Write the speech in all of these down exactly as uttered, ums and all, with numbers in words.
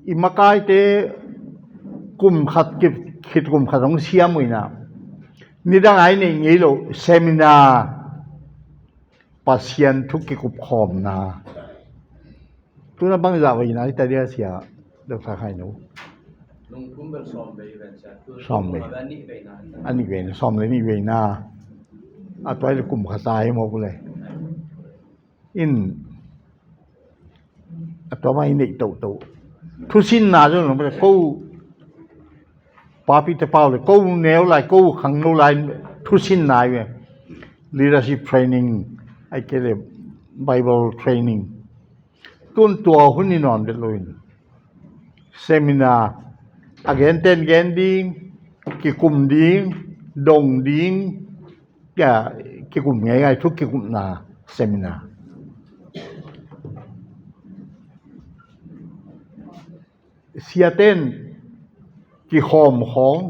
I makaite kum khat ki, khit kum khat hong siam uh inah, nidang a i neih ngei loh seminar, Pasian thu kikupkhawmna. Tuna bangzah veina hita dia sia, Doctor Khai Nu? Sawm vei. A nih veina, sawm le nih veina. A tua le kum khat a hi mawk uh le. In a tua mah i neih toto. Thusinna zong lo ko, papi te pau le ko neu lai, ko khangno lai thusinna hi ve. Leadership training, ai ke le Bible training. Tun tua hun i nawn vet lo in, seminar a genten gen ding, kikum ding, dong ding, kikum ngeingai thu kikupna seminar. Siaten kikhawm khawng,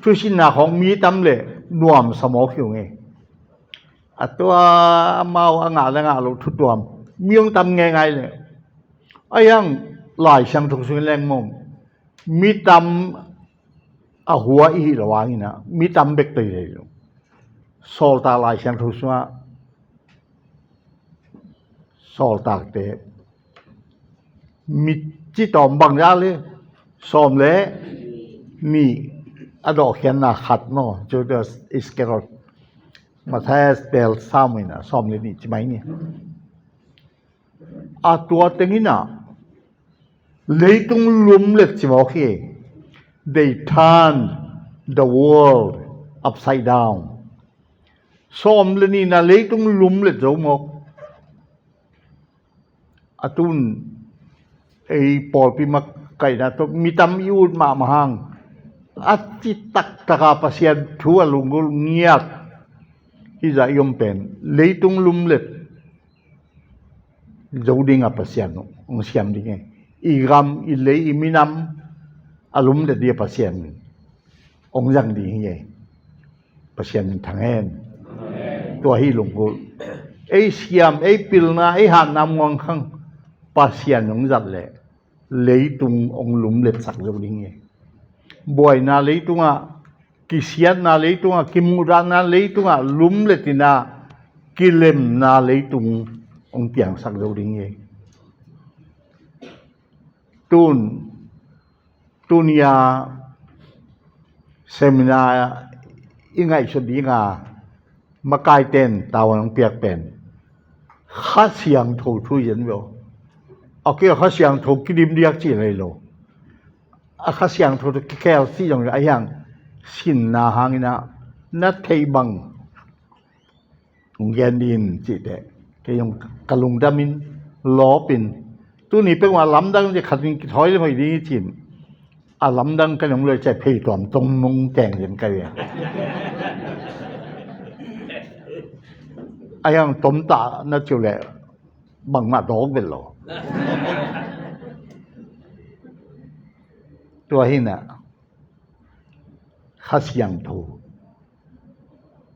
thusinna khawng mi tam le nuamsa mawk hi ung e. A tua amau a ngah le ngah loh thutuam mi hong tam ngeingai le, a hiang Lai Siangtho sungin lengmawm mi tam a hua i hih lo hanginah mi tam bek tei thei lo. Sawltak Lai Siangtho sungah sawltakte mi citawm bangzah le sawm le nih a dawhkhiatna khat maw, Judas Iscariot, Matthias bel sam inah sawm le nih ci mai ni. A tua tenginah leitung lumlet ci mawk hi. They turned the world upside down. Sawm le nihna leitung lumlet zo mawk. A tun ei pawlpi makaihna tawh mi tam i ut mahmah hang, a ci taktaka Pasian thu a lunggulh ngiat hizah i om pen leitung lumlet zo dinga Pasian hong siam ding hi. I gam, i lei, i minam a lumlet ding a Pasian hong zang ding hi. Pasian min thang hen. Tua hi lunggulh. Ei siam, ei pilna, ei hatna muangkhang Pasian hong zat leh leitung hong lumletsak zo ding hi. Buaina leitungah, kisiatna leitungah, kimuhdahna leitungah, lumletina kilemna leitung hong piangsak zo ding hi. Tun, tunia seminar i ngaihsut dinga makaiten tavuan hong piak pen Kha Siangtho thu hi zen ve aw. A kei a Kha Siangtho kidim diak cih lei lo. A Kha Siangtho thu kikhel cih zong a hiang sinna hanginah na theih bang hong gen din cihte kei zong ka lungdamin lawpin tuni peuhmah lamdang zia khatin kithawi le hoih ding i cin. A lamdang ka nong luai ciah phei tuam tong nong teng zen ka ve. A hiang tomtah na ciu leh bangmah dawk vet lo. Tua hinah Kha Siangtho,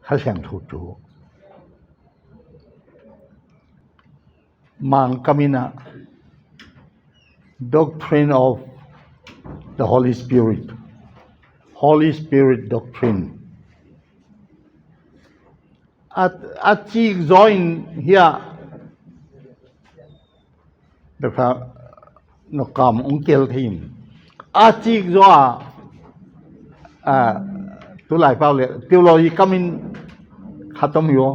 Kha Siangtho thu Mangkam inah Doctrine of the Holy Spirit, Holy Spirit Doctrine. A, a cik zaw in hiah Doctor Nokam hong kel thei in a cik zaw a, a, tulai pau le theology kamin khat om hi aw.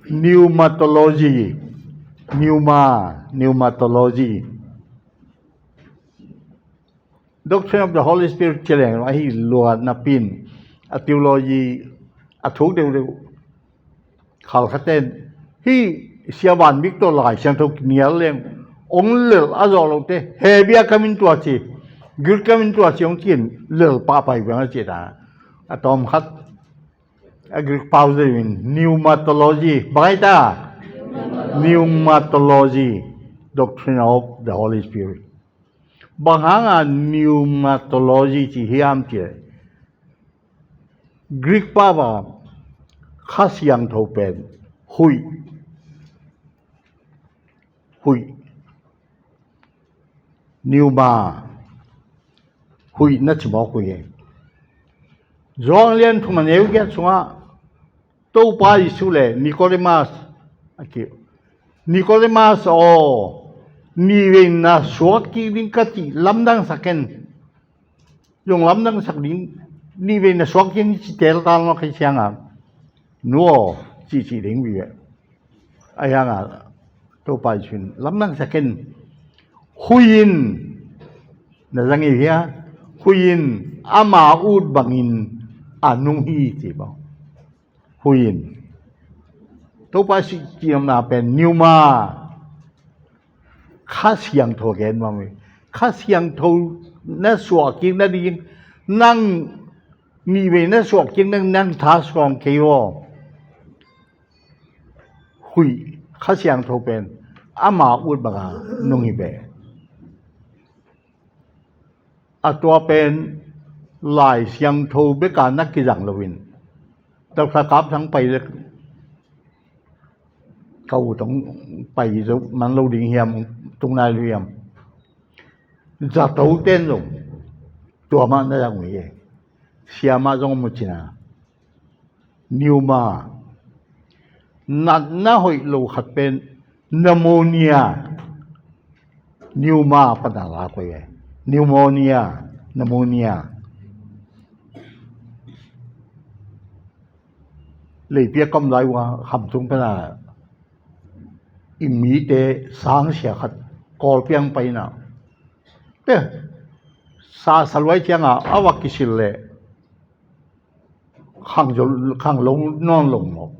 Pneumatology, pneuma, pneumatology. Doctrine of the Holy Spirit ci leng ahi lua napi in a theology a thuk deuhdeuh. Khalkhaten hih Sia Van Bik tawh Lai Siangtho kinial leng hong lelh a zawh lote Hebru kamin tua ci, Greek kamin tua ci hong ci in lelh pahpah hi veng a ci ta. A tawmkhat a Greek pau zia in pneumatology, bang ai ta? Pneumatology, Doctrine of the Holy Spirit. Bang hanga pneumatology ci hiam cih leh Greek pau a Kha Siangtho pen huih, huih, Pneuma, huih na ci mawk uh hi. Johan lian thum a neu giat sungah Topa Jesu le Nicodemus a ki, Nicodemus aw, nihvei na suak kik ding ka cih lamdang sak ken. Zong lamdang sak ding, nihvei na suak kik ding ci tel tal mawk hi ciangah, nu aw, cih cih ding vive. Ahi hangah Topa Jesu in lamdang sak ken. Huih in, na za ngei hia? Huih in ama ut bangin a nung hi ci bang. Huih in. Topa Jesu cihnopna pen pneuma, Kha Siangtho gen mah hi. Kha Siangtho na suah kik nading, nang nihvei na suah kik nading nang tha suang kei aw. Huih, Kha Siangtho pen ama ut banga nung hi ve. A tua pen Lai Siangtho beka na kizang loin, Doctor Kap Thang pai le ka ut hong pai zo man lo ding hiam, tung nai lo hiam. Zato ten zong tua mah na zang uh hi. Siamah zong a mu cina. Pneuma. Natna hoih lo khat pen pneumonia. Pneuma pana la koi e. Pneumonia. Pneumonia. Leipi a kam lai uh a, Khamtung pana i mite sang sia khat Kawlpi ang paina. Te, sa saluai cianga a va kisil le khang zo, khang lo nawn lo maw.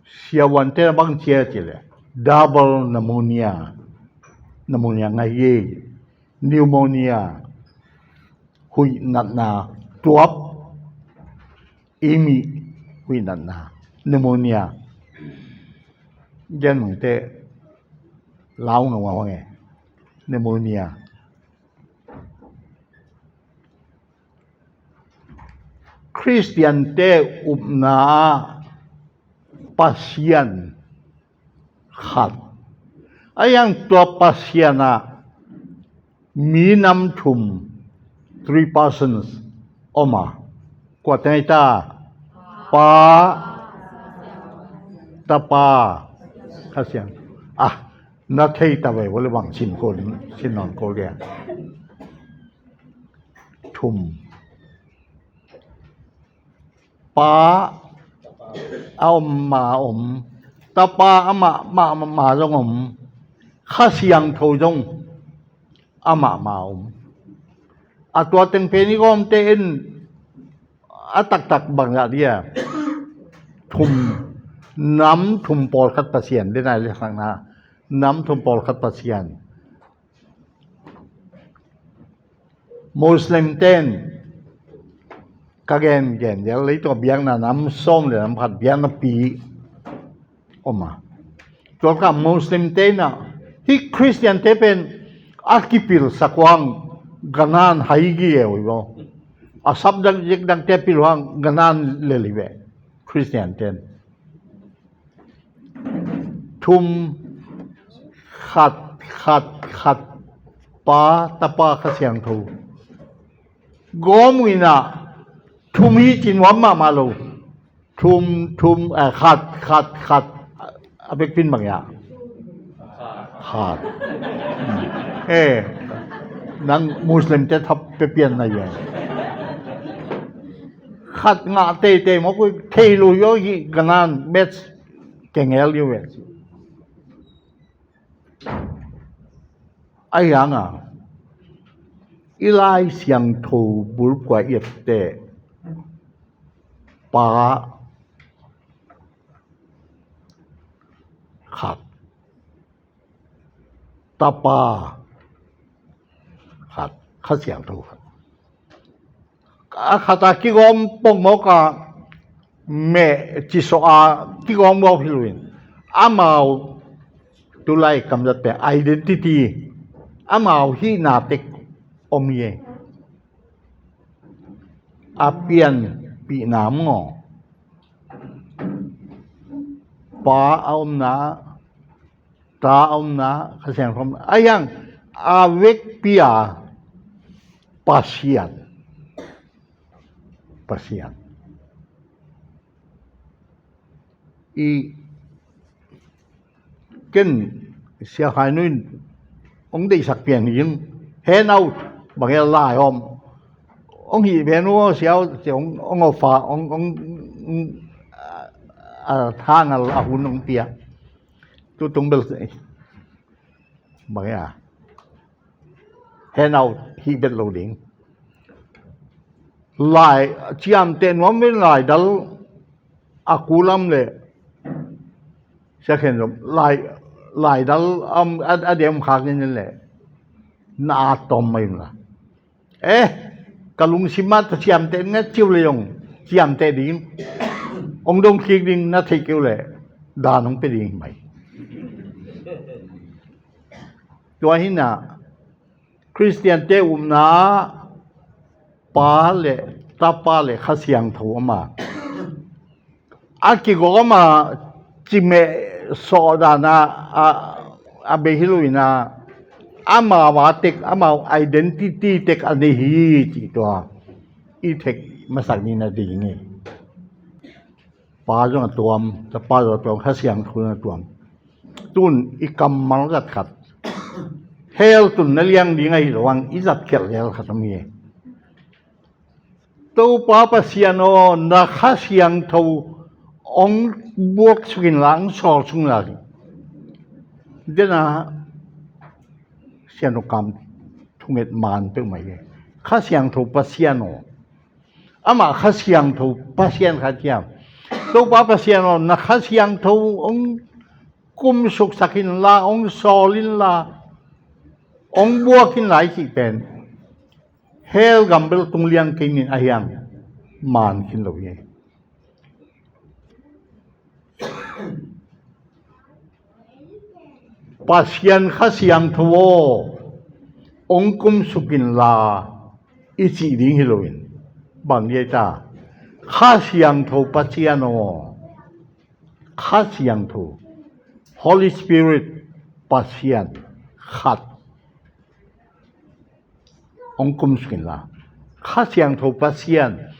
Siavuante bang cia ci le double pneumonia. Pneumonia ngai hi. Pneumonia. Huih natna, tuap. Imi, huih natna. Pneumonia. Gen mangte lau ngau ngau nge. Pneumonia. Khristiante upna ah Pasian khat. A yang tua Pasian ah minam thum, three persons, om a. Kua teng hi ta? Pa, Tapa, Kha Siangtho. Ah, na thei ta ve, vawle bang sin ko ding, sin nawn ko dia. Thum. Pa a om ma om, Tapa amah ma, ma, ma zong om, Kha Siangtho zong amah ma om. A tua teng pen i gawmte in a taktak bang zah dia. Thum, nam thum pawlkhat Pasian, denai le sakna, nam thum pawlkhat Pasian. Muslim ten ka gen gen dia, leitung biakna nam sawm le nam khat biakna pi om a. Tua ka Muslim te na, hih Khristian te pen a kipil sak uang ganan hai gi e ui bo. A sap dang jek dang te pil uang ganan le li ve. Khristian ten. Thum, khat, khat, khat, Pa, Tapa, Kha Siangtho. Gawm uh inah thum hi ci nuam mahmah lo. Thum, thum, eh, khat, khat, khat. A bekpin bang ya. Khat. Eh, nang Muslim te thap pe pian na ya. Khat ngah teitei mawk uh, thei lo yo hi ganan, maths kengel yo ve. Ahi hanga i Lai Siangtho bulphuh a i et teh Pa khat, Tapa khat, Kha Siangtho khat. A khat a kigawm pongmawk a, meh ci sawh a kigawm gawp hi lo in, amau tulai kamzat pen identity, amau hihna tek om hi. A pianpihna maw, Pa a omna, Ta a omna, Kha Siangtho omna. A hiang a vekpi a Pasian. Pasian. I ken Sia Khai Nu in hong deihsak pian hi in, handout bang e lai om. Hong hih ve nu Sia, Sia hong, hong offer, hong, hong, hong, a, a thang a la hun hong pia. Tutung bel bang e a handout hih bet lo ding. Lai ciamteh nuam in laidal a kulam le Sia Khen Zom lai, laidal a, a, a diam khak nin le na a tom mai la. Eh, ka lungsim ah ta ciamteh ngat ciu le zong ciamteh ding, hong dong kik ding na theih keu le dan hong pe ding mai. Tua hi na Khristiante upna Pa le Tapa le Kha Siangtho ama a kigawm a cimeh sawh dan a, a, a bei hi lo in a, amau a tek, amau identity tek a nei hi cih tua i thei masak ni na ding hi. Pa zong a tuam, Tapa zong a tuam, Kha Siangtho zong a tuam. Tun i kammal zat khat hell tun na liang ding ahi lo ang, i zat khial lel khat om hi. Topa Pasian aw, na Kha Siangtho hong buak suk in la, hong sawl suk in la. Dena Sian uh kam thunget man peuhmah hi. Kha Siangtho Pasian aw, amah Kha Siangtho Pasian khat hiam? Topa Pasian aw, na Kha Siangtho hong kumsuksak in la, hong sawl in la, hong buak in la i cih pen hell gam bel tung liang kei nin a hiang man khin lo hi. Pasian Kha Siangtho aw, hong kumsuk in la i cih ding hi lo in, bang dia ta, Kha Siangtho Pasian aw, Kha Siangtho, Holy Spirit, Pasian khat hong kumsuk in la, Kha Siangtho Pasian,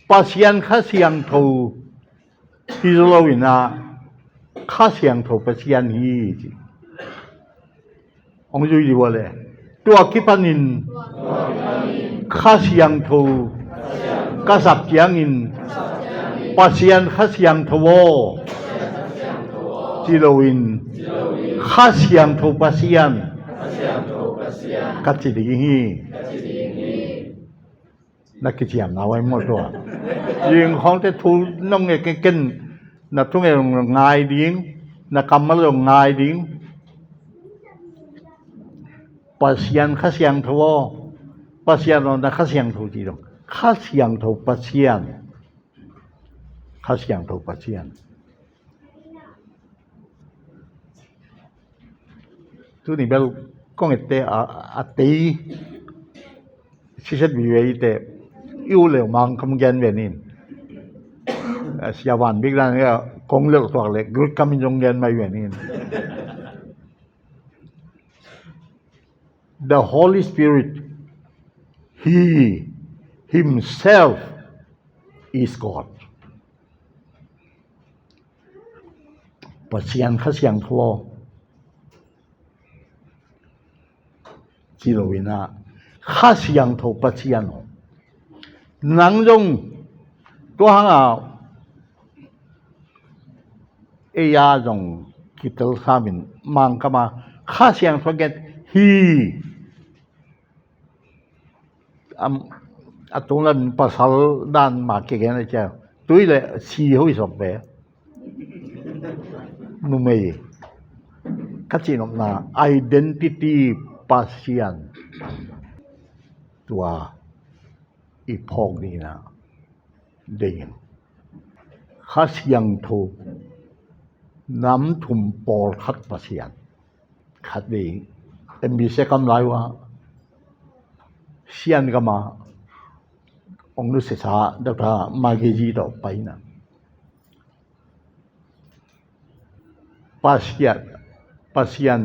Pasian Kha Siangtho hi zo lo in a, Kha Siangtho Pasian hi ci. Hong zui dih ua le, tua kipanin Kha Siangtho ka sap ciangin Pasian Kha Siangtho aw ci lo in, Kha Siangtho Pasian ka ci ding hi. Na kiciamna vai maw tua? Zing khawngte thu nong nge ken, na thunget ngai ding, na kammal zong ngai ding. Pasian Kha Siangtho aw, Pasian aw, na Kha Siangtho ci dong. Kha Siangtho Pasian. Kha Siangtho Pasian. Tuni bel kong ette a, a tei siset vive ite i u leu Mangkam gen ve nin. Sia Van Bik dan kong leu tuak le Greek kam in zong gen mai ve nin. The Holy Spirit, He Himself is God. Pasian Kha Siangtho aw ci lo in a, Kha Siangtho Pasian aw. Nang zong tua hang a ei a zong kitel sam in Mangkam a Kha Siangtho gen hi. A tung lan pasal dan ma kigen a cia tui le si ho i sop ve. Numei ka ci nopna identity Pasian tua i phawk dingin a dingin Kha Siangtho nam thum pawlkhat Pasian. Khat ding M B C kam lai ua Sian gama ong nusia sa Doctor Magezi tawh paina Pasian, Pasian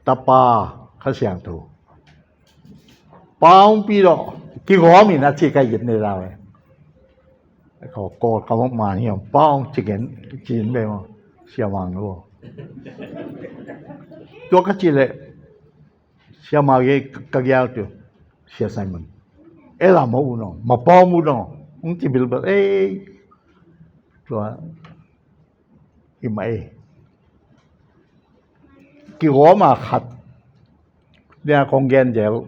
Tapa Kha Siangtho. Pau pi lo, kigawm in a ci ka it ne la ve. Ko ko ka mo ma ni pau ci gen cin be mo. Sia mang lo. Tua ka ci le, sia ma ge ka giau tu. Sia Simon. E la mo u no, ma pau mu no. Ung ci bil bil, ei. Tua. Hi mah e. Kigawm a khat. Nia kong gen zel.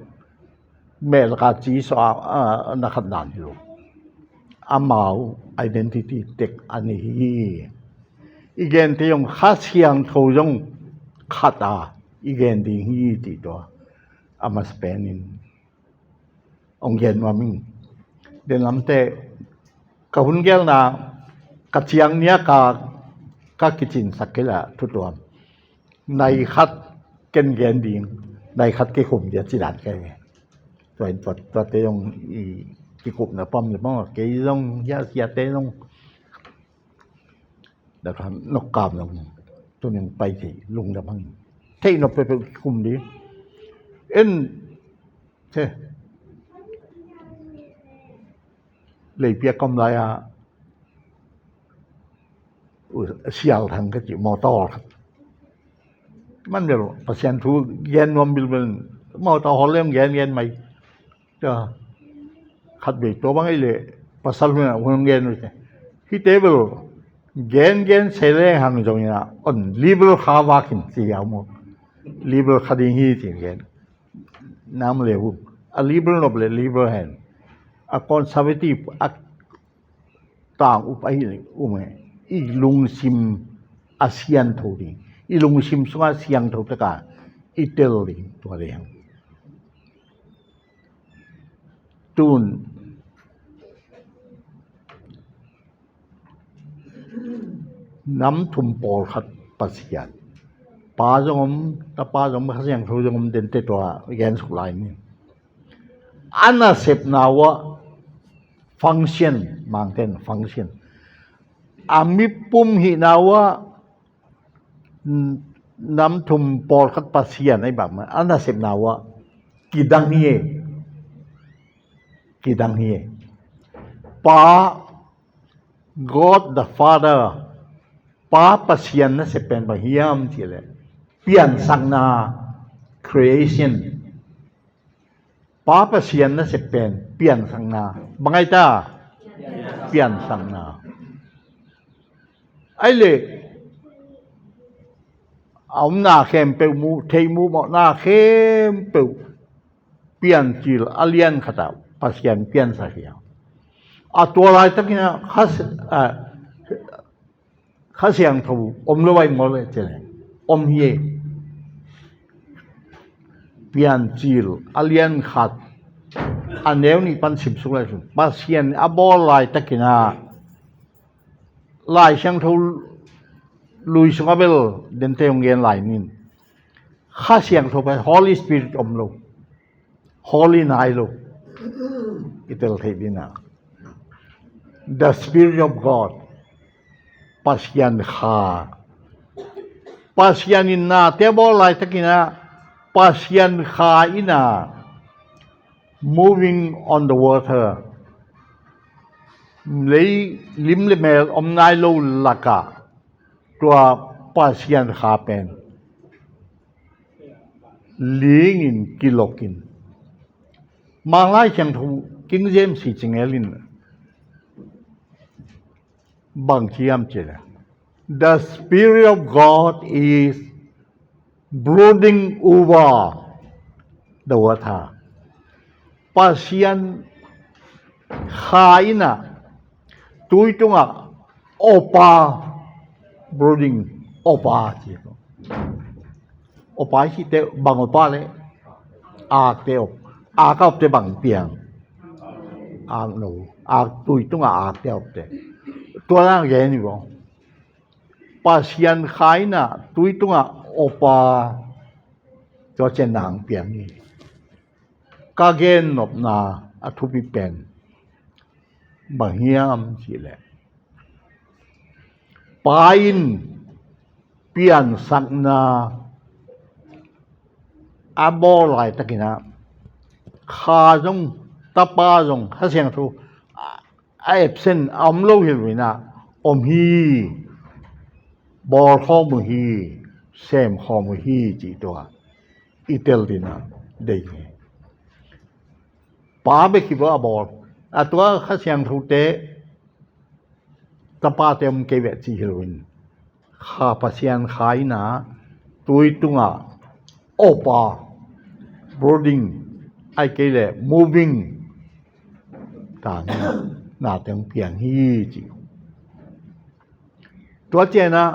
Mel ka ci so a, a, na khat dan hi lo. Amau identity tek a ni hi. I gen te zong Kha Siangtho zong khat a i gen ding hi ti tua. A masa pen in. Ong gen nuam ing. Den lamte ka hun gelna ka ciang nia ka, ka kicinsak kei la thutuam. Nai khat ken gen ding, nai khat kikum dia ci dan kei. Tua in tua, tuate zong i kikupna pam le maw, kei zong hia, hiate zong. Dak han nok kam lo. Tunin pai thei, lungdam hang. Thei nop peuhpeuh kum di. En, the. Leipia kam lai a, u, Sial Thang ka ci, motor khat. Man bel, Pasian thu gen nuam bilbil, motor hol leng gen, gen mai. Tua, khat vei tua bang ei le, pasal hun a hun gen uh te. Hihte bel, gen gen se leng hang zong ina, on liberal kha vakin ci a um uh. Liberal kha ding hi ci gen. Nam le uh. A liberal nop le liberal hen. A conservative, a tang up ahi le um e. I lungsim a siangtho ding. I lungsim sunga siangtho taka i tel ding tua le hang. Tun nam thum pawlkhat Pasian. Pa zong om, Tapa zong om, Kha Siangtho zong om, dente tua gen suk lai ni. A nasepna uh ah function, Mangten function. A mipum hihna uh ah, n-, nam thum pawlkhat Pasian ahi bang mah, a nasepna uh ah kidang hi e. Kidang hi e. Pa, God the Father, Pa Pasian nasep pen bang hiam cih leh, piansakna, creation. Pa Pasian nasep pen piansakna. Bang ai ta? Piansakna. Ai le, a omna khempeuh mu, thei mu mawhna khempeuh piancil a lian khat ah Pasian piansak hi a. A tua laitakin ah Kha, a, Kha Siangtho om lo ai maw le cih leh om hi e. Piancil a lian khat a neu nih pan simsuk lai sun. Pasian a bawl laitakin ah Lai Siangtho lui sungah bel dente hong gen lai nin. Kha Siangtho pen Holy Spirit om lo. Holy nai lo. I tel theih ding a. The Spirit of God. Pasian Kha. Pasian in nate bawl laitakin ah Pasian Kha in ah moving on the water. Lei lim le mel om nai lo lakah tua Pasian Kha pen lingin kilokin. Manglai Siangtho King James hi cingelin bang ci hiam cih leh, the Spirit of God is brooding over the water. Pasian Kha in ah tui tungah awpa, brooding, awpa ci. Awpa hi te bang awpa le akte op. Ak a opte bang piang. Ak no. Ak tui tungah akte opte. Tua na gen hi bo. Pasian Kha in ah tui tungah awpa tua ciang nang piang hi. Ka gen nopna a thupi pen bang hiam cih leh, Pa in piansakna a bawl laitakin ah, Kha zong, Tapa zong, Kha Siangtho a absent a om lo hi lo in ah, om hi, bawl khawm uh hi, sem khawm uh hi cih tua i tel ding ah deih hi. Pa bek hi bawk a bawl. A tua Kha Siangthote, Tapate om kei ve cih hi lo in, Kha Pasian Kha in ah, tui tungah, Awpa, brooding, ahih kei leh moving, tang in ah, nate hong piang hi ci. Tua ciangin ah,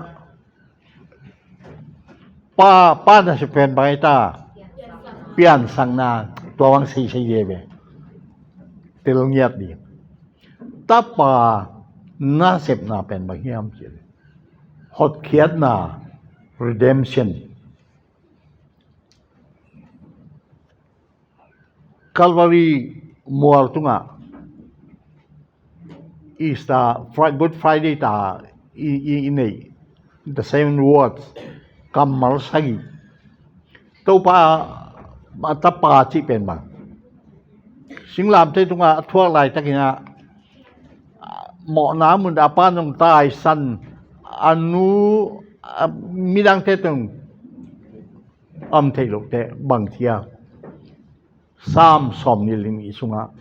Pa, Pa nasep pen bang hi ta? Piansakna, tua bang seisei ve ve. Tel ngiat ding. Tapa nasepna pen bang hiam cih leh, hotkhiatna, redemption. Calvary mual tungah Easter, Fri-, Good Friday ta i, i, i neih, the seven words, kammal sagih. Topa a Tapa cih pen bang, singlamteh tungah a thuak laitakin ah, mawhna mun a Pa nong taisan, a nu, a midangte tung om theih lohte bang ci a, Sam sawmnih le nih sungah,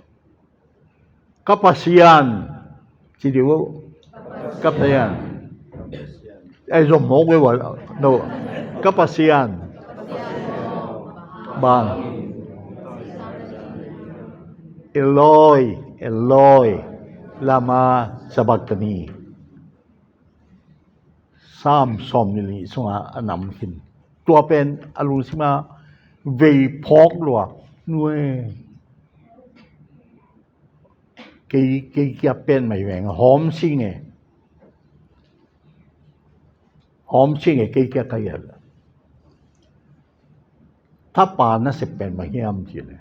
Ka Pasian, ci dih uh, Ka Pasian. Ei, zom mawk ve ua, no. Ka Pasian, bang, Eloi, Eloi, lama sabachthani. Sam sawmnih le nih sungah a nam khin. Tua pen a lungsim ah vei phawk lua. Nuai. Kei, kei kia pen mai veng. Hawm sing e. Hawm sing e kei kia ka ia. Tapa nasep pen bang hiam cih leh,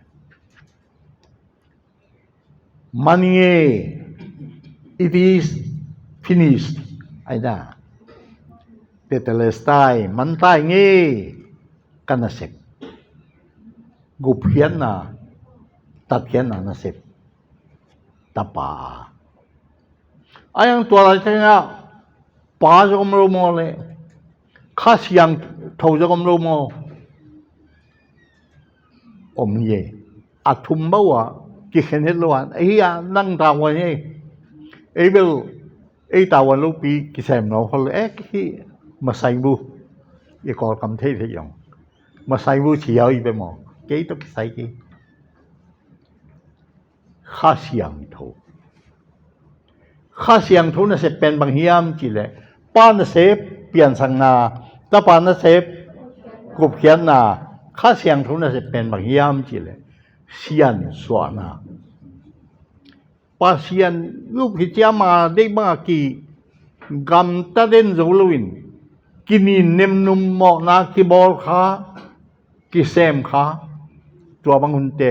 man nge, it is finished. Ai da. Tetelestai, man tai nge, ka nasep. Gupkhiatna, tatkhiatna nasep. Tapa. Ai ang tua lai tengah, Pa zong om lo maw leh, Kha Siangtho zong om lo maw? Om hi e. A thum bauh ah kikhen het lo a, ei a nang tavuan hi e. Ei bel, ei tavuan lopi kisem lo khol e, ki masaibu. I Kawlkam theithei zong masaibu ci a i pe maw? Kei tawh kisai kei. Kha Siangtho. Kha Siangtho nasep pen bang hiam cih leh, Pa nasep piansakna, Tapa nasep gupkhiatna, Kha Siangtho nasep pen bang hiam cih leh, siansuahna. Pasian lup hi ciama deih bangah ki gamta den zo loin, kinin nemnum mawhna kibawl kha, kisem kha, tua bang hunte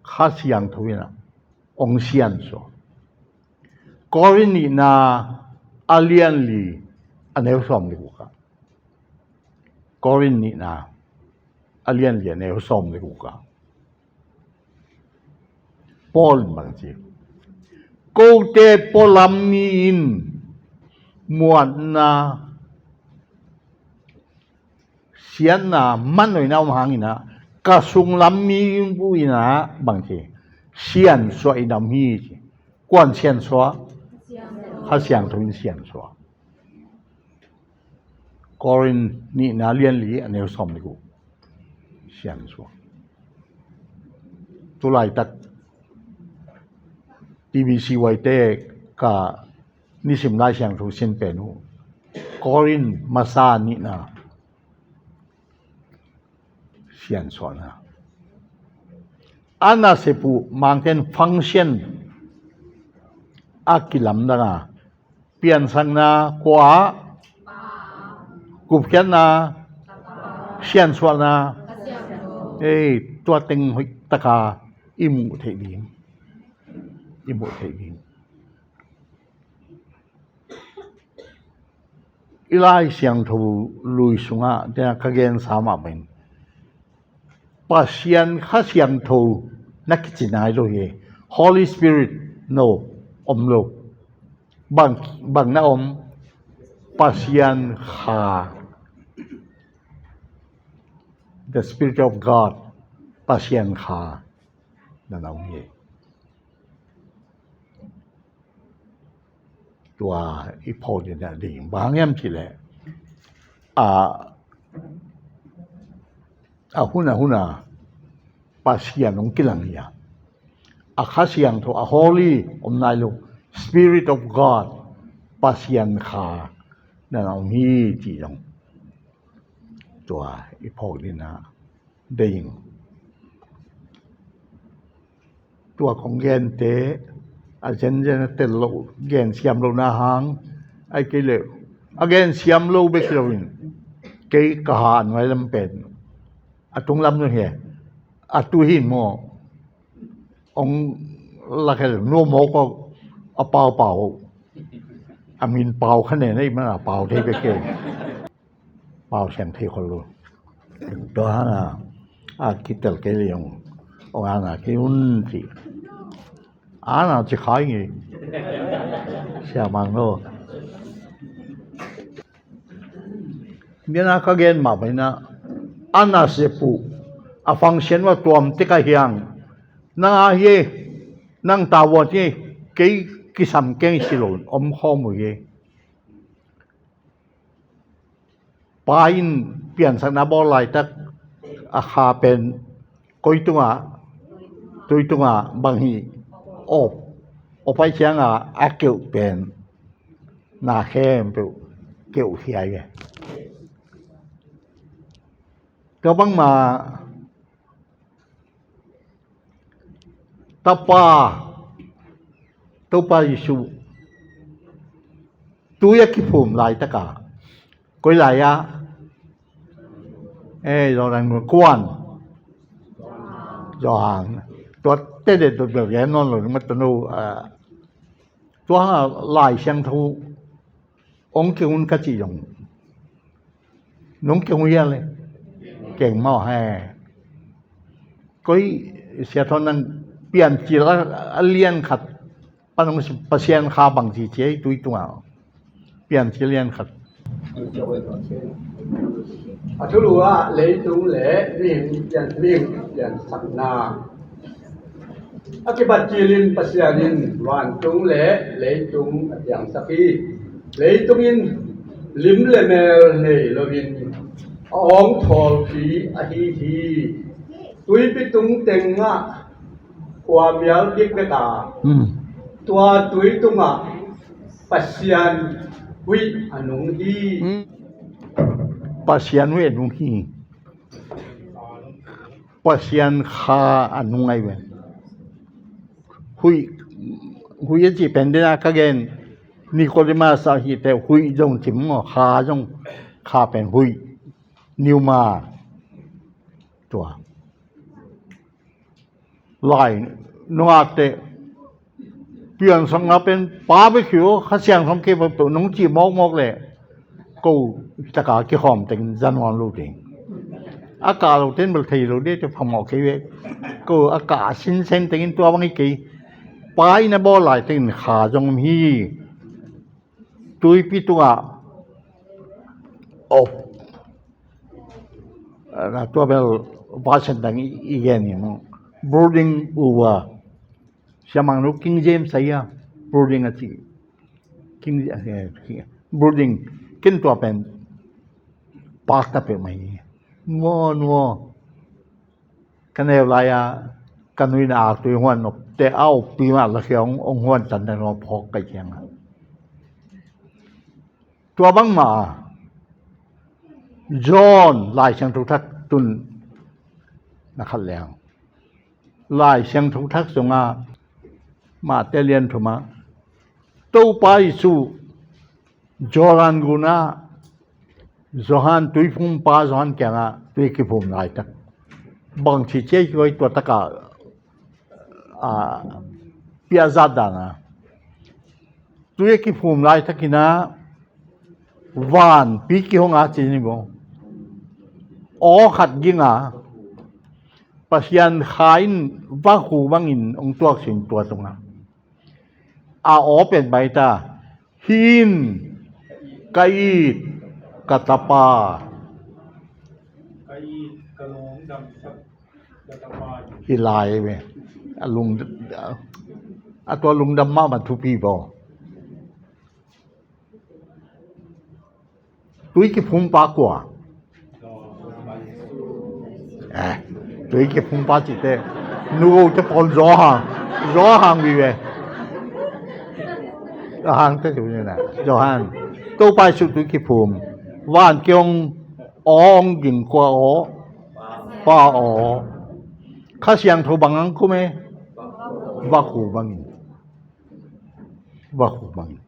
Kha Siangtho in ah hong siansuah. Korin nihna a lian li a neu sawm le guk ah. Korin nihna a lian li a neu sawm le guk ah Paul in bang ci, kote pualam mi in muanna, siatna, manhoihna om hangin ah, ka sunglam mi in uh in ah bang ci, siansuah in om hi ci. Kuan siansuah? Kha Siangtho in siansuah. Korin nihna lian li a neu sawm le guk. Siansuah. Tulaitak T B C Y te ka nisim Lai Siangtho sin pen uh, Korin masa nihna siansuahna. A nasep uh Mangkang function a kilamdang a, piansakna kua, gupkhiatna, siansuahna. Ei, tua teng hoih taka i muh theih ding, i muh theih ding. I Lai Siangtho lui sungah, tua ka gensa mah bangin, Pasian Kha Siangtho na kici nai lo hi. Holy Spirit, no, om lo. Bang, bang na om? Pasian Kha, the Spirit of God, Pasian Kha na na om hi. Tua i phawk ding a ding bang hiam cih leh, a, a hun a hun a Pasian hong kilang hi a, a Kha Siangtho, a Holy om nai lo, Spirit of God, Pasian Kha na na om hi ci zong tua i phawk ding a ding. Tua kong gente a zenzen a tel lo, gen siam lo na hang, ai kei le a gen siam lo bek lo in, kei ka ha nuai lam pen a tung lam nu hi. A tu hi maw, ong lakhel nu maw ko a pau pau, a min pau kha ne nei mana pau thei bek kei. Pau siang thei khol lo. Tua hang a, a kitel kei le ong, ong ana ki un ti. Ana ci khai ngi. Sia mang lo. Biana ka gen ma bai na. Ana se pu. A fang sian wa tuam te ka hiang. Nang a hi. Nang ta wa ti. Kei kisam keng si lo. Om khom u hi. Pa in piansakna bawl laitak a kha pen koi tungah, tui tungah bang hi op, op pai ciangah a keuh pen na khempeuh keuh hiai ve. Tua bangmah Tapa, Topa Jesu tui a kiphum laitaka, koi lai-ah, eh, Jordan gun kuan, Johan, tua tete tua bel gen nawn lo, mat tanu, ah, tua Lai Siangtho ong keng un ka cih zong nong keng uh hial le keng maw he. Koi sia thawn nang piancil a, a lian khat pan ong Pasian kha bang ci ciai tui tunga piancil lian khat. A thulu ah leitung le mihing pian, mihing piansakna a kibat cilin Pasian in vantung le leitung a piangsak hi. Leitung in lim le mel nei loin a awng thawlpi ahi hi. Tuipi tung tengah khuamial bikbek a, hmm, tua tui tungah Pasian huih a nung hi. Hmm. Pasian huih a nung hi. Pasian kha a nung ai ve. Huih, huih a cih pen dena ka gen Nicodemus a hite huih zong cim maw, kha zong, kha pen huih, pneuma. Tua lai nungate piansakna pen pa bek hi uh, Kha Siangtho kei bek peuh nong cih mawkmawk leh ko taka kikhawm teng za nawn lo ding. A kah lo ten bel thei lo ding te phamawh kei ve. Ko a kah a sinsen tengin tua bang hi kei. Pa in a bawl lai tengin kha zong om hi. Tuipi tungah op. Ah, tua bel version dang i, i gen hi maw. Brooding over. Siamang nu King James ahi a, brooding a ci. King, eh, brooding. Ken tua pen pak ta peuh mai. Nuo, nuo. Ka neu lai-a ka nuina a tui huan nop te a uppi mah lakhia ong, ong huan tan na nuo phawk kai cianga. Tua bangmah John Lai Siangtho Thak tun na khat leng Lai Siangtho Thak sunga Mate lian thuma Topa Jesu Jordan guna Johan tuiphumpa Johan kiangah tui kiphum laitak bang ci ciai koi tua taka, a, piahzat dana tui a kiphum laitakin a vanpi kihong a ci ni bo. Aw khat ging a Pasian Kha in vakhu bangin hong tuak sin tua tungah a aw pen bai ta, hih in ka it ka tapa. Hi lai ve. A lung, a tua lungdam mahmah thupi baw. Tui kiphum pa kua? Eh, tui kiphum pa cihte nugote pawl Johan, Johan vive. Johan te tu ni na, Johan. Topa Jesu tui kiphum. Van kiong aw hong ging kua aw? Pa aw. Kha Siangtho bang hong kum e? Vakhu bangin. Vakhu bangin.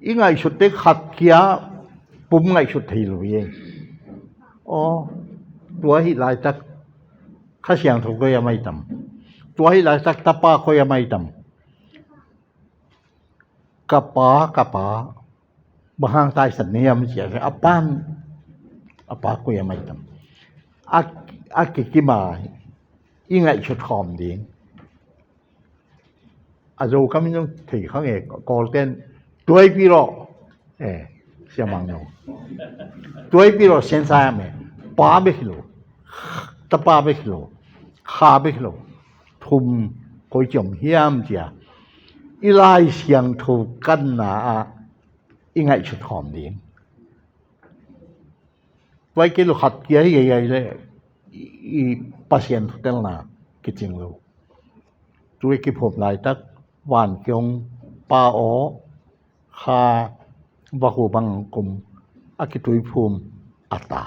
I ngaihsutte khat kia pum ngaihsut thei lo hi. Aw, tua hih laitak Kha Siangtho koi a mai tam? Tua hih laitak Tapa koi a mai tam? Ka pa, ka pa, bang hang taisan ni hiam cia a pan, a pa koi a mai tam? A, a kikima i ngaihsut khawm ding. A zo kam in zong thei kha nge, Kawlten tuaipi lo. Eh, siamang no. Tuaipi lo, siansa me. Pa bek hi lo. Tapa bek hi lo. Kha bek hi lo. Thum koi ciom hiam cia i Lai Siangtho kanna ah i ngaihsut khawm ding. Tua i kei lo khat kia hi gei gei le i Pasian thutelna kicing lo. Tui kiphum laitak van kiong pa aw, kha vakhu bang kum a kitui phum a ta.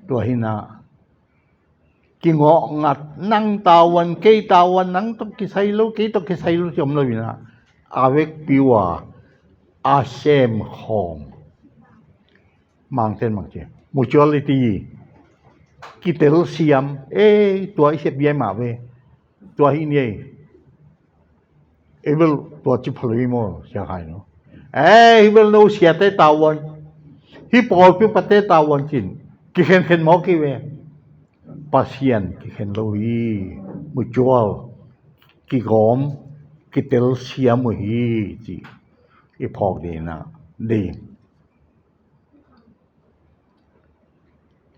Tua hi na kingawh ngat, nang tavuan, kei tavuan, nang tawh kisai lo, kei tawh kisai lo ci om lo hi na, a vekpi uh a a sem khawm. Mangten mang ci mutuality, kitel siam. Ei, tua i sep biai mah ve. Tua hi ni ei. Ei bel tua ci phalui maw, sia khai no. Ei, hi bel no siate tavuan, hi pawlpi pate tavuan cin kikhenkhen maw ki ve. Pasian kikhen lo hi. Mutual, kigawm, kitel siam uh hi ci i phawk dina ding.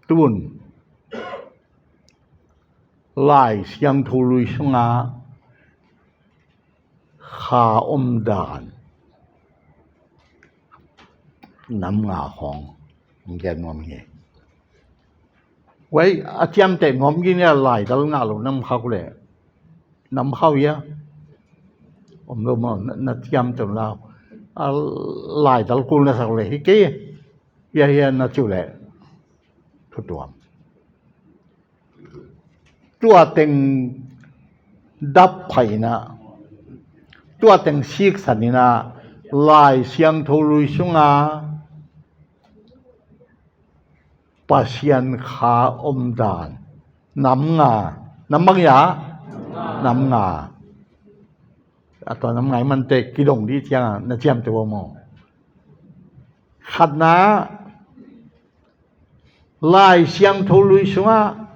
Tun Lai Siangtho Lui sunga kha om dan nam nga khawng gen nuam hi. Wei a ciamteh nuam gin ia, laidal ngah lo nam khak le nam khau ia om lo maw? Na, na ciamteh lau. A laidal kul na sak le hi kei ia, hia na ciu le thutuam. Tua teng dap phaina, tua teng siksanina Lai Siangtho Lui sunga Pasian kha om dan nam nga, nam bang ia? Nam nga. A tua nam nga i mante kidong dih cianga na ciamteh uh maw? Khatna, Lai Siangtho Lui sunga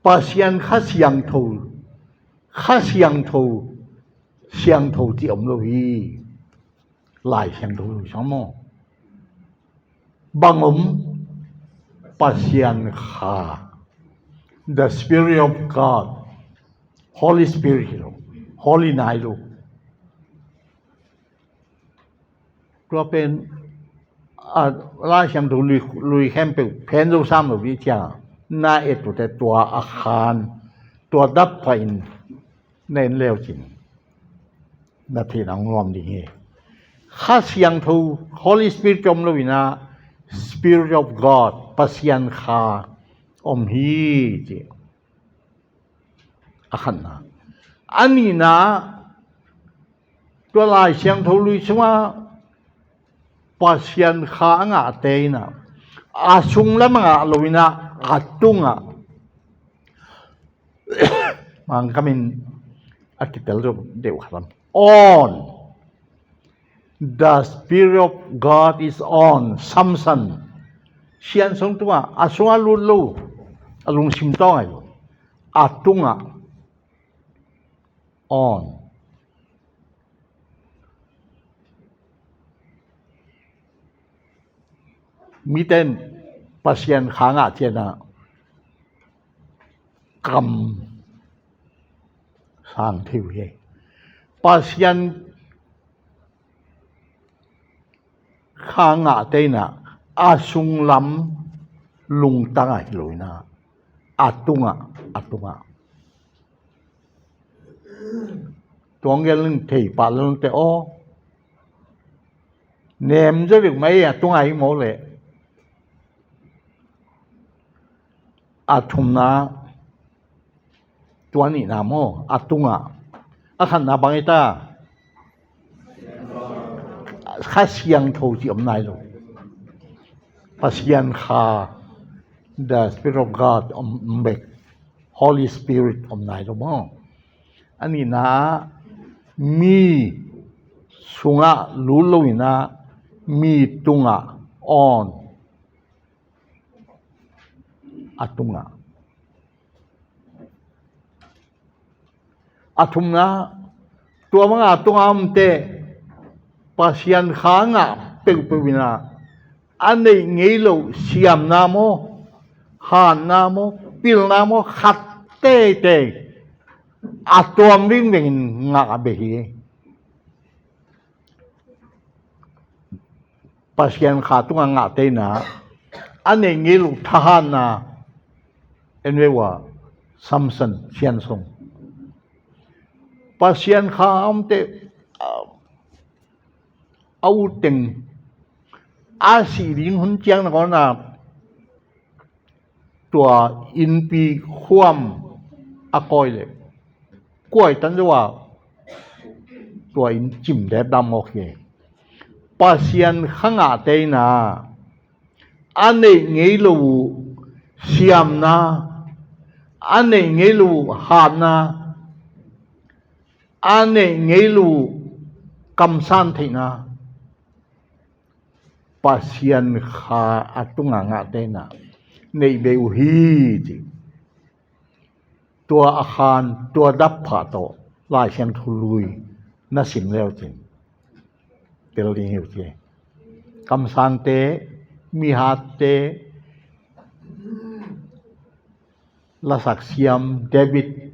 Pasian Kha Siangtho, Kha Siangtho, Siangtho ci om lo hi. Lai Siangtho Lui sang maw? Bang om? Pasian Kha, the Spirit of God, Holy Spirit hi lo, Holy nai lo. Tua pen a Lai Siangtho Lui, Lui khempeuh phen zo sam lo dih cianga na et uh teh tua a khan, tua dap phain na en leu cin na theihna hong nuam ding hi. Kha Siangtho, Holy Spirit om lo ina, Spirit of God, Pasian Kha om hi ci. A khatna. A nihna, tua Lai Siangtho Lui sunga Pasian Kha a ngahte ina, a sung lam a ngah lo ina, a tunga mangkamin a kitel zo deuh khat lam, awn, The Spirit of God is on Samson. Sian sung tungah a sungah lut lo, a lungsim tawng ahi lo, a tungah on. Miten Pasian kha ngah ciangin kam sang thei uh hi. Pasian kha ngahte in a sunglam lungtang ahi lo in a tungah, a tungah. Tuang gel ning thei pah lungte aw. Nem zaw deuh mai a tungah hi maw le. A thumna, tua nihna maw, a tungah. A khatna bang hi ta? Kha Siangtho cih om nai lo. Pasian kha, the Spirit of God om, om bek. Holy Spirit om nai lo maw. A nihna, mi sungah lut lo in a, mi tungah on. A tungah. A thumna, tua banga a tungah omte Pasian kha ngah peuhpeuh in a, a neih ngei lo siamna maw, hatna maw, pilna maw, khat teitei a tuam vingveng in ngah a beh hi. Pasian kha tungah ngahte in a, a neih ngei lo thahatna, en ve ua, Samson, Sian sung. Pasian kha a omte, a, a utteng, a sih ding hun ciang nangawn a, tua innpi khuam a kawi leh, kuai tan zo a, tua inn cim dep dam mawk hi. Pasian kha ngahte in a, a neih ngei lo uh siamna, a neih ngei lo uh hatna, a neih ngei lo uh kamsan theihna, Pasian kha a tungah ngahte in a neih bei uh hi ci. Tua a khan, tua dap phah tawh Lai Siangtho lui na sim leu cin tel ding hi uh ci. Kamsangte, mihatte, lasak siam David,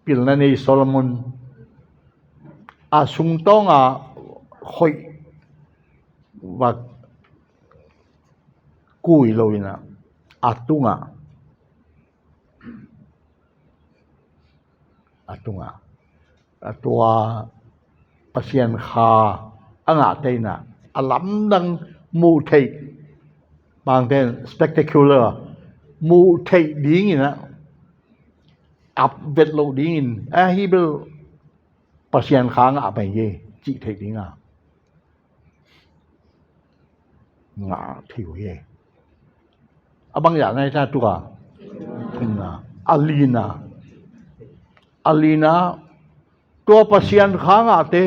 pilna nei Solomon, a sungtawng a hoih vak kui lo in a, a tungah, a tungah, a tua Pasian kha a ngahte in a, a lamdang muh theih, bangte in spectacular, muh theih ding in a, ap vet loh ding in, a hi bel Pasian kha ngah pai hi cih theih ding a ngah thei uh hi. A bang zah nai ta tua? Thumna. A lina. A lina, tua Pasian kha ngahte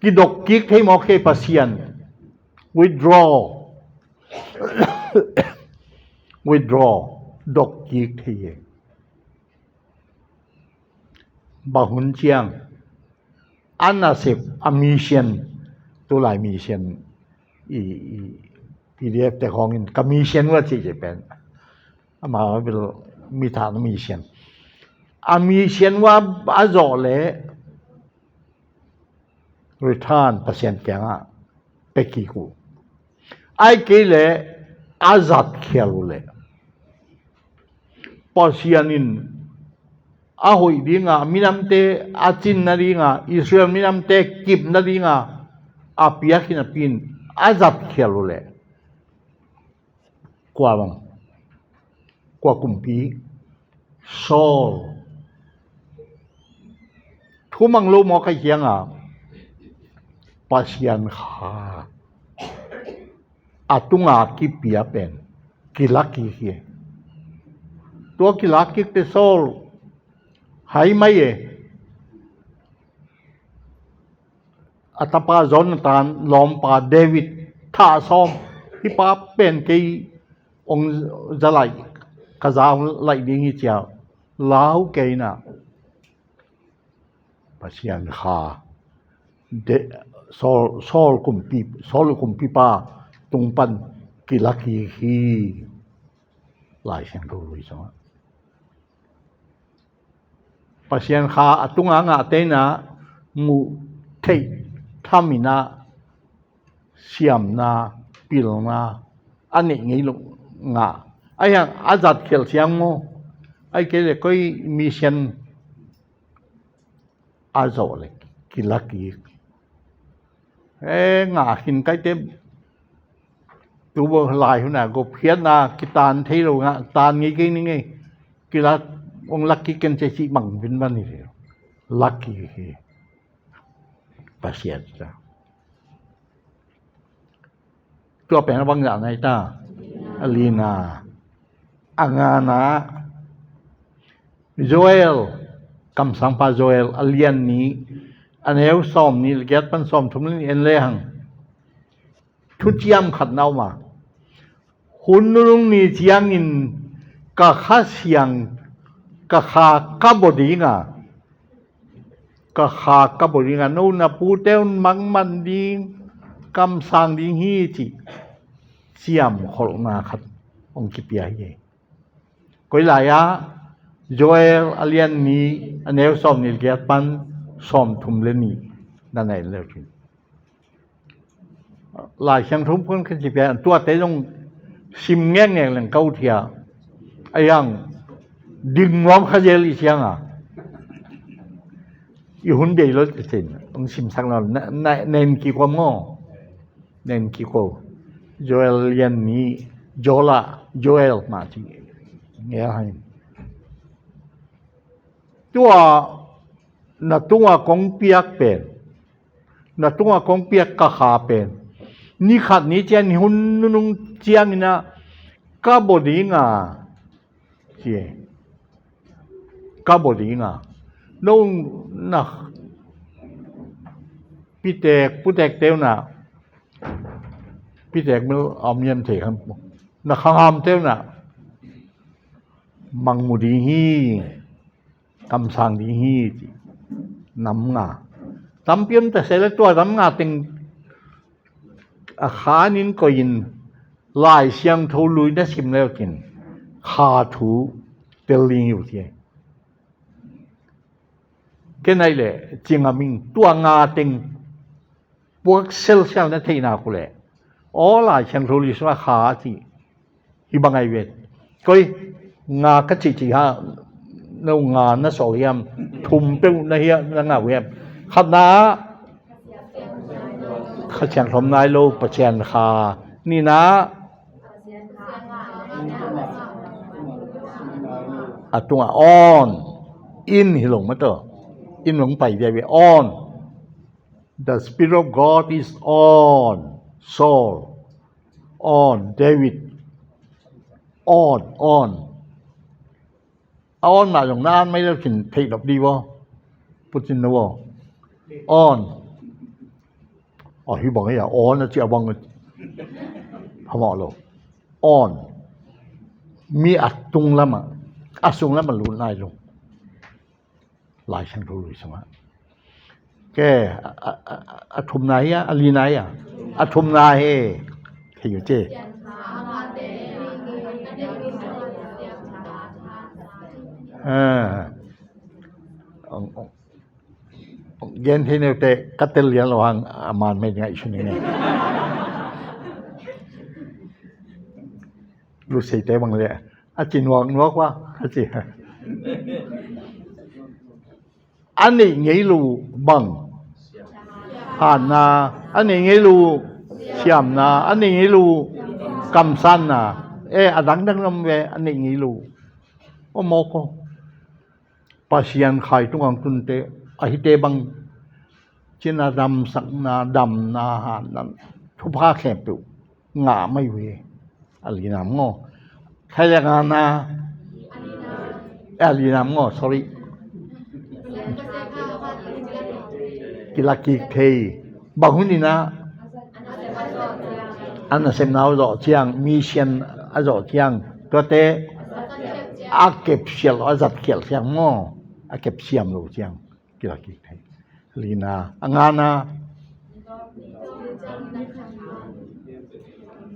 kidok kik thei mawk hi. Pasian, withdraw. Withdraw. Dok kik thei hi. Bang hun ciang, a nasep, a mission, tulai mission, i, i, P D F te khawng in ka mission uh a cih cih pen, amau bel mi thahna mission, a mission uh a zawh leh return Pasian kiangah pia kik uh. Ahih kei leh a zatkhial uh leh Pasian in a hoih ding a, minamte a cin nading a, Israel minamte kip nading a, a piak hi napi in a zatkhial uh leh kua bang, kua kumpi? Saul. Thumang lo mawk ahih ciangin Pasian kha a tunga kipia pen kilak kik hi. Tua kilak kikte Saul hai mai e. a tapa Jonathan lawmpa David thah sawm, hih pa pen kei hong za laih, ka za laih ding hi ci-a lau kei in ah, Pasian kha, de, Saul, Saul kumpi, Saul kumpipa tung pan kila kik hi. Lai Siangtho Lui sungah Pasian kha a tunga ngahte in ah muh theih tham in ah siamna, pilna a neih ngei lo ngah. Ahi hang a zat khial siang maw, ahih kei leh koi mission a zawh leh kila kik. E, ngah khin kaite, tu bang lai hun a gupkhiatna kitan thei lo ngah, tan ngei kei ning ei, kila, hong la kik ken ci, cih bang vin van hi ve. La kik hi. Pasian ca. Tua pen a bang zah na hi ta? A lina. A ngana, Joel, kamsangpa Joel a lian nih, a neu sawmnih le giat pan sawmthum le nih en lehang, thuciam khat na om a, hun nunung ni ciangin ka Kha Siang, ka Kha ka bawl ding a, ka Kha ka bawl ding a, no na pute un mangman ding, kamsang ding hi, cih ciamkholhna khat hong kipia hi. Koi lai-ah? Joel a lian nih, a neu sawmnih le giat pan sawmthum le nih na na en le uh cin. Lai Siangtho pan kha ci pia, tuate zong sim ngekngek leng ka ut hi a, a yang ding nuam kha zel i ciang a, i hun bei lo cin hong simsak lo, na, na, na en kik uh maw? Na en kik uh. Joel lian nih, Joel ah, Joel mah ci ngel hai. Tua na tungah kong piak pen, na tungah kong piak ka Kha pen, ni khat ni ciang, ni hun nunung ciangin ah ka bawl ding a, ci. Ka bawl ding a, no na pitek putekte un ah, pitek mel a om hiam thei kha, na khangamte un ah mang mu ding hi, kamsang ding hi, ci. Nam nga. Tampi om ta se le tua nam nga teng a khanin koihin Lai Siangtho Lui na sim le uh cin Kha thu tel ding hi uh ci. Ken ai le cing a ming tua nga teng puak selsial na theihna uh leh, aw, Lai Siangtho Lui sungah Kha a cih hi bang ai ve. Koi nga ka cih cih ha, no nga na sawh hiam? Thum peuh na hiam, na ngah uh hiam? Khatna ah Kha Siangtho om nai lo, Pasian Kha. Nihna ah a tungah on, in hi lo mah tawh, in hong pai viavi, on. The Spirit of God is on Saul, on David, on, on. A on mah zong na an mai lo cin theih nop dih vaw, pucin na vaw. On. A hi bang hi a, on a ci a bang a, phamawh lo. On. Mi a tung lamah, a sung lamah lut nai lo. Lai Siangtho Lui sungah. Ke, a, a, a, a thumna hi a, a lina hi a, a thumna hi. Thei uh ci. Ah. Gen thei neute ka tel lian lo hang a man mei ngaihsun ing e. Lusei te bang le a ci nuak nuak va a ci. A neih ngei lo bang, hatna, a neih ngei lo siamna, a neih ngei lo kamsanna, e, a dangdang lam ve, a neih ngei lo. Aw mawk aw. Pasian Kha i tungah hong tunte, a hite bang cina damsakna, damna, hatna, thupha khempeuh ngah mai uh hi. A lina maw? Khai le ngana. A lina maw, sorry. Kila kik thei. Bang hun in ah a nasepna a zawh ciang, mission a zawh ciang, tuate a kepsial, a zatkhialh ciang maw, a kepsiam lo ciang kilak kik thei. Lina, a ngana,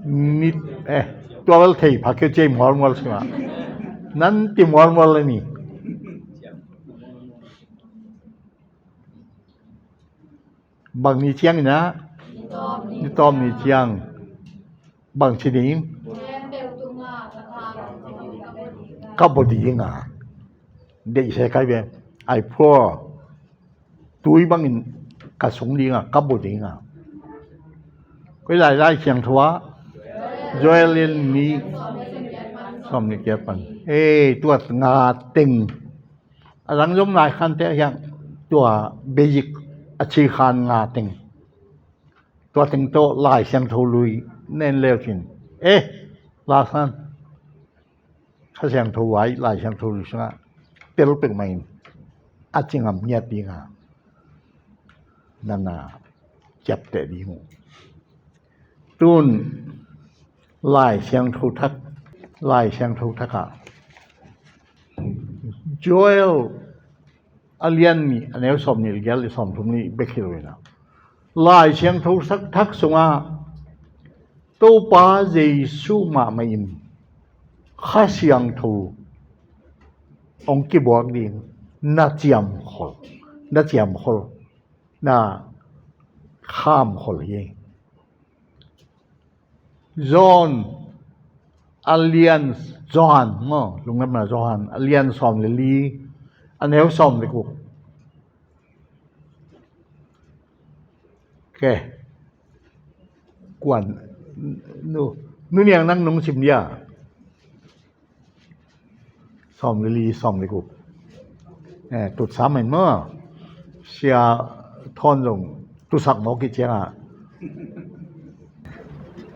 ni, eh, tua bel thei pha keu ciai mualmual sima. Nan ti mualmual le ni. Bang ni ciang ina, ni tawm ni ciang. Bang ci ding? Ka baw ding a. Deih se kai ve. Ai phua. Tui bangin ka sung ding a, ka baw ding a. Koi lai lai siang thua. Joel in ni. Som ni kia pan. Ei, tuat nga teng. A langzom lai khan te hiang tua basic a ci khan nga teng. Tua teng tawh Lai Siangtho Lui nen leu cin. Eh, la khan Kha Siangtho vai, Lai Siangtho Lui sungah tel pek mahin a ci ngam ngiat ding a. Nana ciapteh ding uh. Tun Lai Siangtho Thak, Lai Siangtho Thak ah Joel a lian nih, a neu sawm nih le giat le sawm thum nih bek hi lo in ah, Lai Siangtho Thak sungah Topa Jesu mahmah in Kha Siangtho hong kibuak ding na ciamkhol, na ciamkhol, na khamkhol hi. John a lian, Johan maw, lungdamna Johan a lian sawm le li, a neu sawm le guk. Ke kuan nu, nu niang nang nung sim dia. Sawm le li, sawm le guk. Eh, tutsa mai maw. Sia Thawn zong tutsak maw kiciang ah.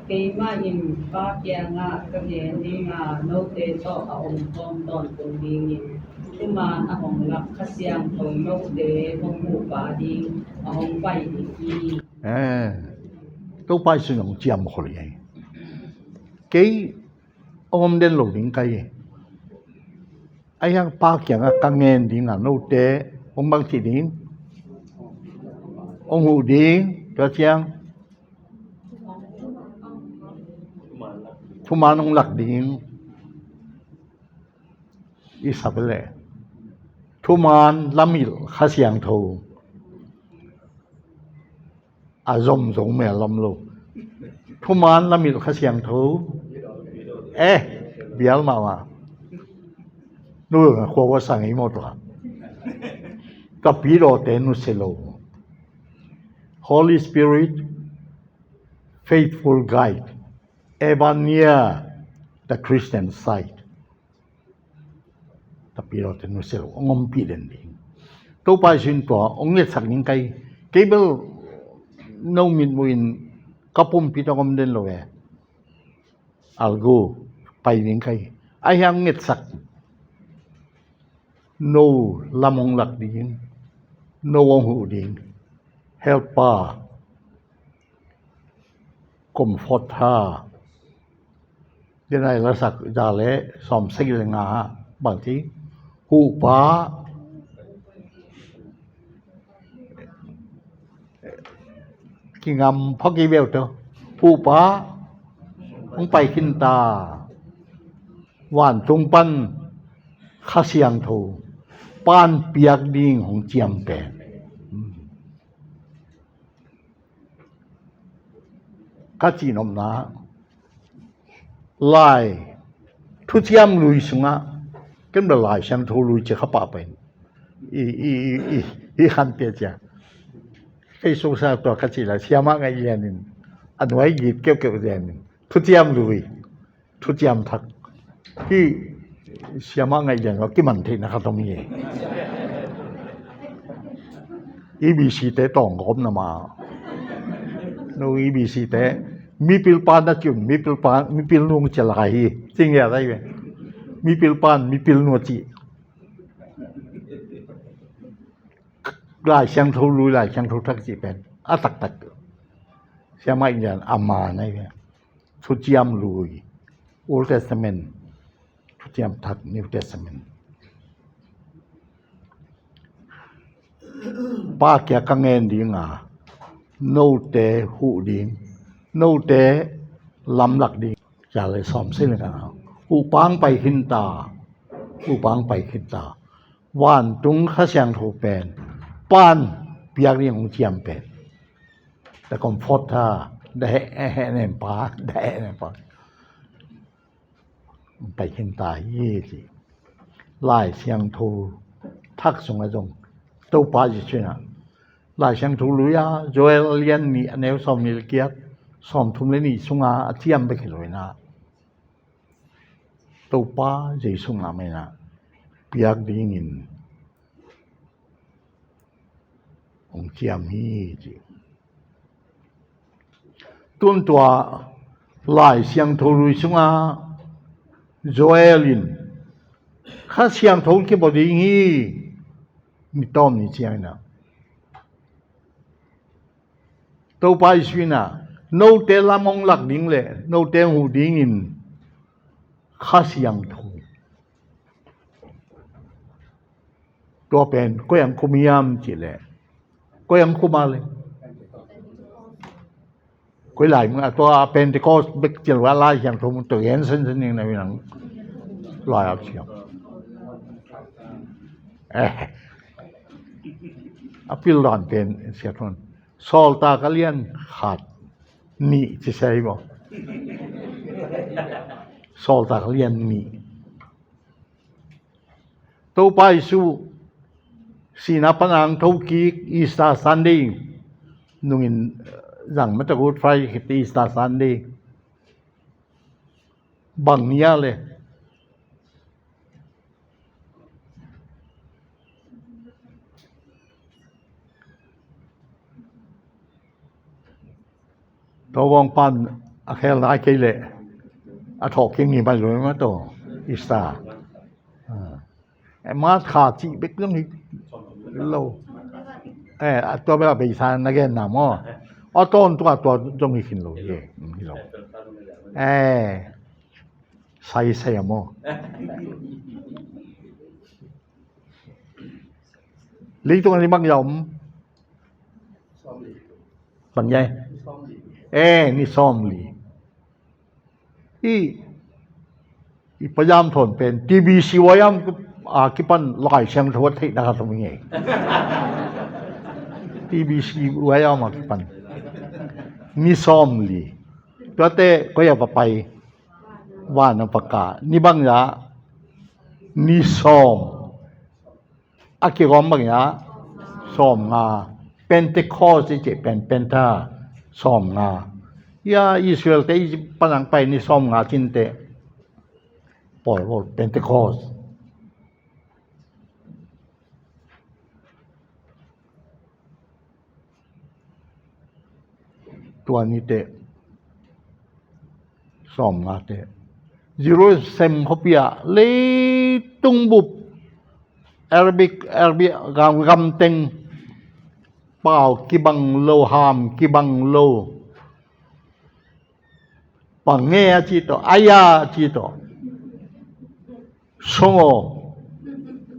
Keimah in Pa kiangah ka ngen ding a, note tawh a om khawm tawntung dingin thuman a hong lak Kha Siangtho note hong huhpa ding a hong pai ding hi. Eh, Topa Jesu in hong ciamkhol hi. Kei hong om den lo ding kai. Ahi hang Pa kiangah ka ngen ding a, note hong bang ci ding? Hong huh ding, tua ciang thuman hong lak ding. I sap le thuman lamilh Kha Siangtho. A zom zong mel lam lo. Thuman lamilh Kha Siangtho. Eh, bial mahmah. Nu khua khua sang i maw tua. Ka pidawte nusia lo. Holy Spirit, faithful guide, ever near the Christian side. Tapi lo te nusia lo, hong ompih den ding. Topa Jesu in tua hong ngetsak ding kai. Kei bel no mitmuh in ka pumpi tawh hong om den lo e. Algu pai ding kai. Ahi hang hong ngetsak. No lam hong lak ding. No hong huh ding. Helper. Comforter. Denai lasak za le sawm sagih le nga bang ci. Huhpa. Kingam phak i beuh tawh. Huhpa. Hong pai khin ta. Vantung pan Kha Siangtho. Pan piak ding hong ciamteh. Ka cihnopna Lai Thuciam Lui sungah ken bel Lai Siangtho Lui ci kha pahpah in i, i, i, i, i khan pia cia. Kei sungsa tua ka cih lai siamah ngaih lian in a nuai git keuhkeuh lian in Thuciam Lui. Thuciam Thak. Hih siamah ngaih lian lo kiman theihna khat om hi. E B C te tawng ka om na ma. No E B C te mipil pa na ciun mipil pa mipil nung cia lai hi. Cing ya lai ve. Mipil pan mipil nung ci. Lai Siangtho Lui, Lai Siangtho Thak cih pen a taktak Siamah in lian a man ahi ve. Thuciam lui, Old Testament. Thuciam Thak, New Testament. Pa kiang ka ngen ding a, note huh ding, note lamlak ding. Kia le sawm sei le ka na. Upang pai khin ta, upang pai khin ta. Vantung Kha Siangtho pen, Pa'n piak ding hong ciam pen. The Comforter, the he, he nem pa, the he nem pa. Pai khin ta hi ci. Lai Siangtho Thak sungah zong Topa Jesuh in ah, Lai Siangtho lui ah, Joel a lian nih a neu sawm nih le giat, sawm thum le nih sungah a ciam bek hi lo in ah, Topa Jesuh ngah mah in ah piak dingin hong ciam hi ci. Tun tua Lai Siangtho lui sungah Joel in Kha Siangtho kipia ding hi, ni tawm ni ciang in ah. Topa Jesuh in ah, note lam hong lak ding le note hong huh dingin Kha Siangtho. Tua pen koi ang khum hiam cih leh, koi ang khum a le, koi lai mun a, tua Pentecost bek cih leh Lai Siangtho mun tua gen sen sen ning na mi nang lai ap siam. Eh. A pil dan pen sia thon. Sawltak a lian khat, nih ci sei bo. Sawltak a lian nih. Topa Jesuh sihna pan a hong thokik Easter Sunday, nungin, eh, zang mah ta Good Friday khit Easter Sunday. Bang ni a le. Tua vang pan a khel nai kei leh a thawh kik ni mai lui mah tua Easter. Ah. Eh, March kha cih bek zong hi lo. Eh, a tua bek a beisa na gen na maw. A tawn tua, tua zong hi khin lo hi. Hi lo. Eh, sai sai a maw. Leitung a ni bang za om. Bang za. Eh, ni sawm li. I, i payam thawn pen T B C Y am a kipan Lai Siangtho a theihna khat om i ngei. T B C Y am a kipan ni sawm li. Tuate koi a va pai. Van a va kah. Ni bang za. Ni sawm. A kigawm bang hiam? Sawmnga. Pentecost i cih pen, Penta, sawmnga. Hia Israel te Egypt pan a hong pai ni sawmnga cin teh pawl, pawl Pentecost. Tua ni teh sawmnga teh Jerusalem khuapi ah leitung bup Arabic, Arabic gam, gamteng pau kibang lo, ham kibang lo. Pangea ci tawh, aya ci tawh. Songo.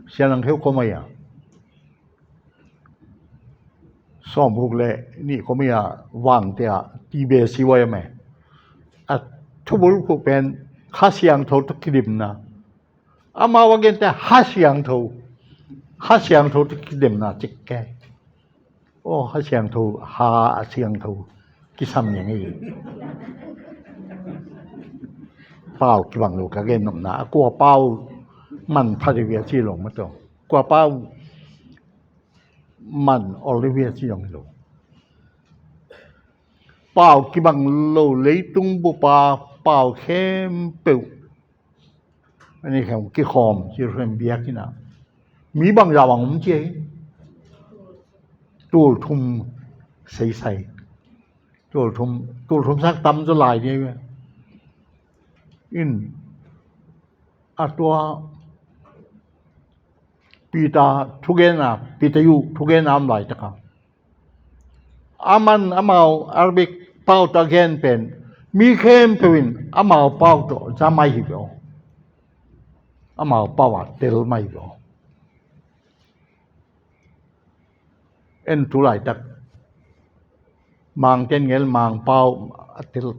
Sianang kheu khawm a ia. Sawmguk le nih khawm a ia vangte ah T B C Y a meh. A thubul khuh pen Kha Siangtho tawh kidimna. Amau a gente Kha Siangtho. Kha Siangtho tawh kidimna cik kei. Aw, Kha Siangtho, Kha a Siangtho kisam ning ei. Pau kibang lo ka gen nopna, a kua pau man pha deuh a ci lo mah tawh. Kua pau man ol deuh a ci lo. Pau kibang lo leitung bup a pau khempeuh. Ani khawng kikhawm Jerusalem biakinn ah. Mi bangzah bang om ci hi. Tul thum seisai. Tul thum, tul thum sak tam zaw lai ding hi. In a tua Peter thugenna, Peter uh thugenna om laitak a. Aman amau Arabic Pau tawh a gen pen mi khempeuh in amau pau tawh za mai hi ve aw. Amau pau ah tel mai hi ve aw. En tu laitak Mangte'n gen Mangpau a tel,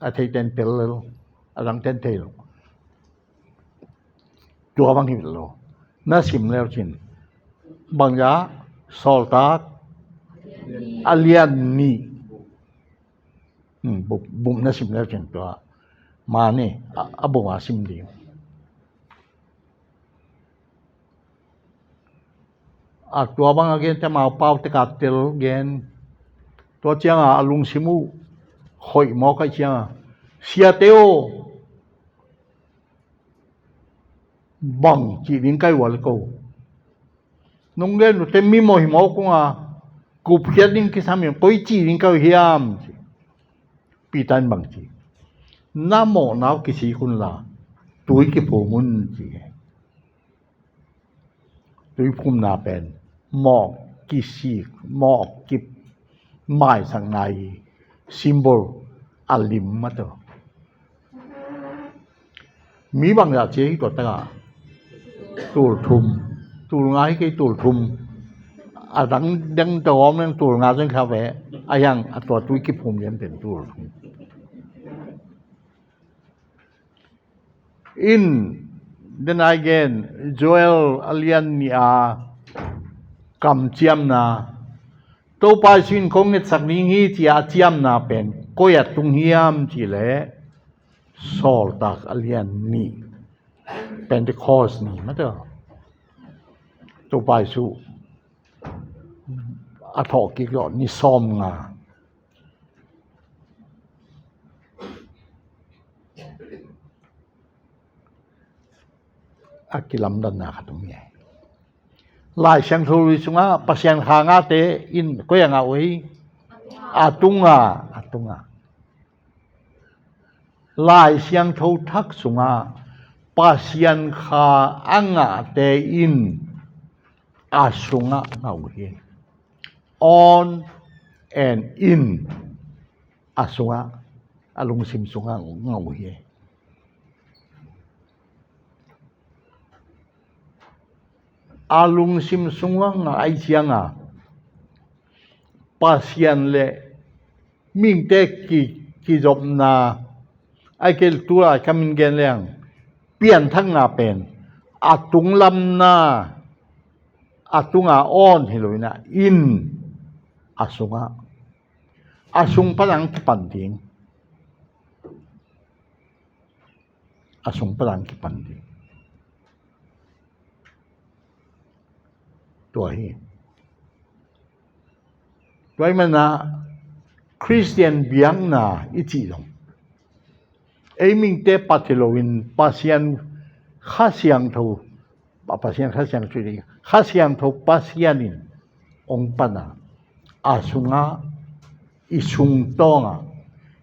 a theite'n tel lo, a dangte'n thei lo. Tua bang hi lo. Na sim leu cin. Bang za, Sawltak a lian nih. Hmm, bup, bup na sim leu cin tua. Mani, a, a bup a sim ding. A tua bang a gen te mau pau te ka tel gen. Tua cianga a lungsim uh hoih mawk a cianga, siate aw, bang cih ding kai ual ko. Nong gen uh te mi mawh hi mawk unga, kupkhiat ding kisam in koi cih ding kai uh hiam? Peter in bang ci? Na mawhna uh kisik unla tui kiphum un ci. Tuiphumna pen mawh kisik, mawh kimaisakna i symbol a lim mah tawh. Mi bangzah ci hi tua takah? Tul thum. Tul nga hi kei, tul thum. A dang dang tawh om leng tul nga zong kha ve. A hiang a tua tui kiphum lian pen tul thum. In, den ai gen, Joel a lian nih a kamciamna, Topa Jesu in kong ngetsak ding hi ci a ciamna pen koi a tung hiam cih leh Sawltak a lian nih, Pentecost ni mah tawh. Topa Jesu a thawhkik zawh ni sawmnga. A kilamdanna khat om hi. Lai Siangtho Lui sungah Pasian kha ngahte in koi a ngah uh hi? A tunga, a tunga. Lai Siangtho Thak sungah Pasian kha a ngahte in a sungah ngah uh hi. On and in, a sungah, a lungsim sungah ngah uh hi. A lungsim sungah ngah ai cianga Pasian le mihingte ki, kizopna, ai kei tu lai kamin gen leng pianthakna pen a tunglamna, a tunga on hi lo in a, in a sungah, a sung pan ang kipan ding. A sung pan ang kipan ding. Tua hi. Tua hi mana Khristian biakna i cih zong ei mihingte pat hi loin Pasian Kha Siangtho, Pasian Kha Siangtho, Kha Siangtho Pasian in hong pan a, a sungah, i sungtawngah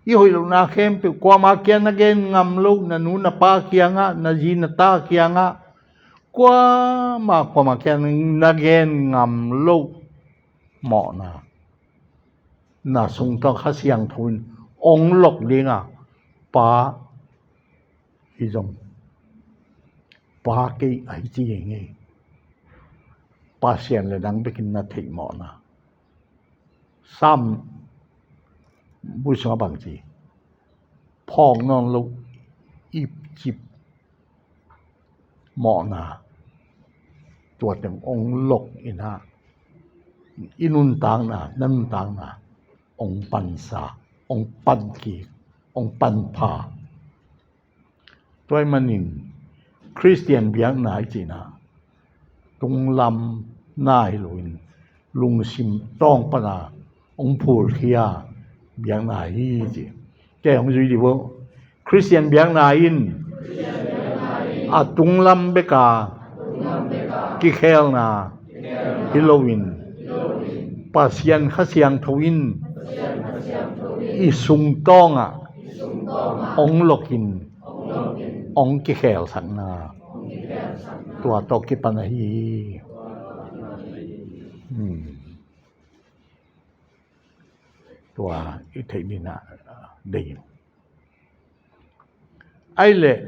i hoih lohna khempeuh, kuamah kiang na gen ngam loh, na nu na pa kiangah, na zi na ta kiangah, kuamah, kuamah kiang na gen ngam loh mawhna, na sungtawng Kha Siangtho in hong lok ding a, Pa, hi zong, Pa, kei ahi ci hi ngei. Pasian le nang bekin na theih mawhna. Sam bui sungah bang ci? Phawk nawn lo ipcip mawhna, tua teng hong lok in a, i nuntakna, na nuntakna hong pansa, hong pankik, hong panpha. Tua ahih manin Khristian biakna i cihna tunglam na hi loin lungsim tawng pana hong phulkhia biakna hi ci. Kei hong zui dih vo. Khristian biakna in a tunglam beka kikhelna hi loin Pasian Kha Siangtho in i sungtawngah hong lokin hong kikhelsakna, tua tawh kipan ahi hi. Hmm. Tua i theih ding a deih in. Ai leh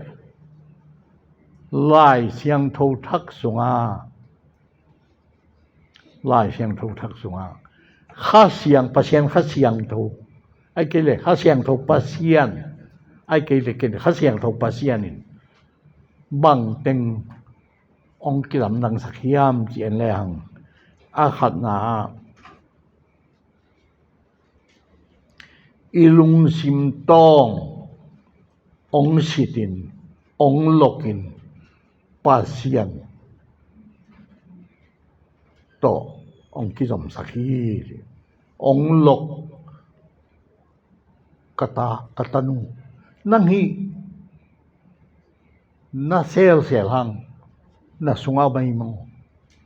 Lai Siangtho thak sungah, Lai Siangtho thak sungah Kha Siang, Pasian Kha Siangtho, ai kei leh Kha Siangtho Pasian, ai kei leh ken Kha Siangtho Pasian in bang teng hong kilamdangsak hiam ci en lehang, a khatna ah i lungsim tawng hong sitin, hong lokin Pasian tawh hong kizomsak hi. Hong lok ka ta, ka tanu, nang hih na selsel hang, na sungah maimang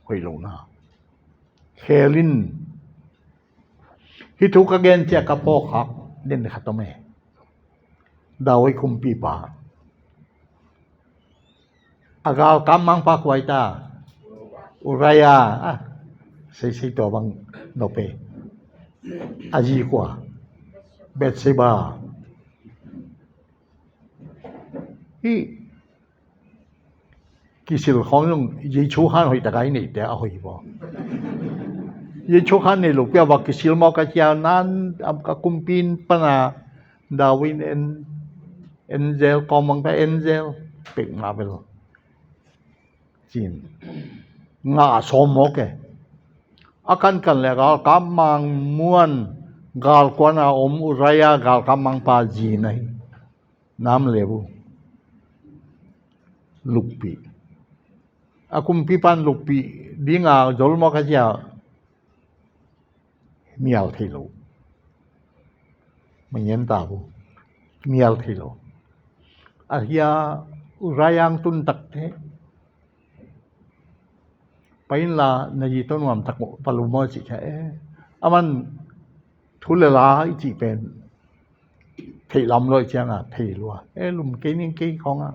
hoih lo na. Khel in, hih thu ka gen ciang ka phawk khak den khat om e. David kumpipa, a galkap mangpa kua hi ta? Uriah. Ah, seisei tua bang nop e. A zi kua? Bathsheba. Hih kisil khawng zong Jesu khan hoih taka i neihte a hoih hi baw. Jesu khan nei lopi a va kisil mawk a cia nan a kumpi in pana David in en, angel kawmang pa angel pek mah bel cin ngah a sawm mawk e. A kankan le galkap mang muan galkuan a om Uriah galkap mangpa zi na hi. Nam lebu lukpi. A kumpipan lukpi dinga zol mawk a cia mial thei lo. Mangen ta bu mial thei lo. A hia Uriah ang tun takte pain la na zi tawh nuam tak uh pa lum aw cih cia e. Aman thu le la i cih pen theih lam lo i cianga thei lua e, lum kei ning kei khawngah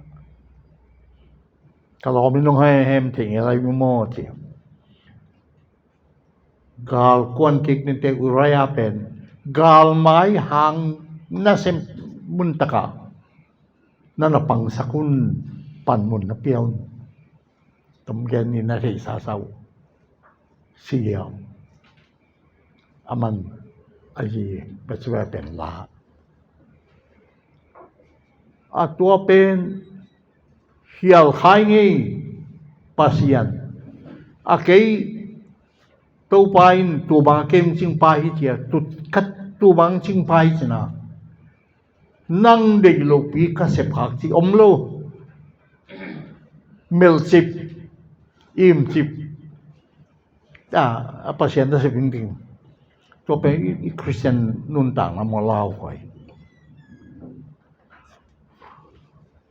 ka lawm in nong hem theih ngei lai mu maw ci. Galkuan kik ninte Uriah pen galmai hang nasem mun takah na na pangsak un, panmun na pia un. Tom gen ni na theihsa sa uh. Siam aman a zi Bathsheba pen la. A tua pen hial khai ngei Pasian. A kei Topa in tu bang a kem cing pa hi cia, tu khat tu bang cing pa hi cina. Nang deih lopi ka sep khak ci om lo. Melh cip, im cip. A, a Pasian ta sep ding ding. Tua pen i, i Christian nuntakna maw lau koi.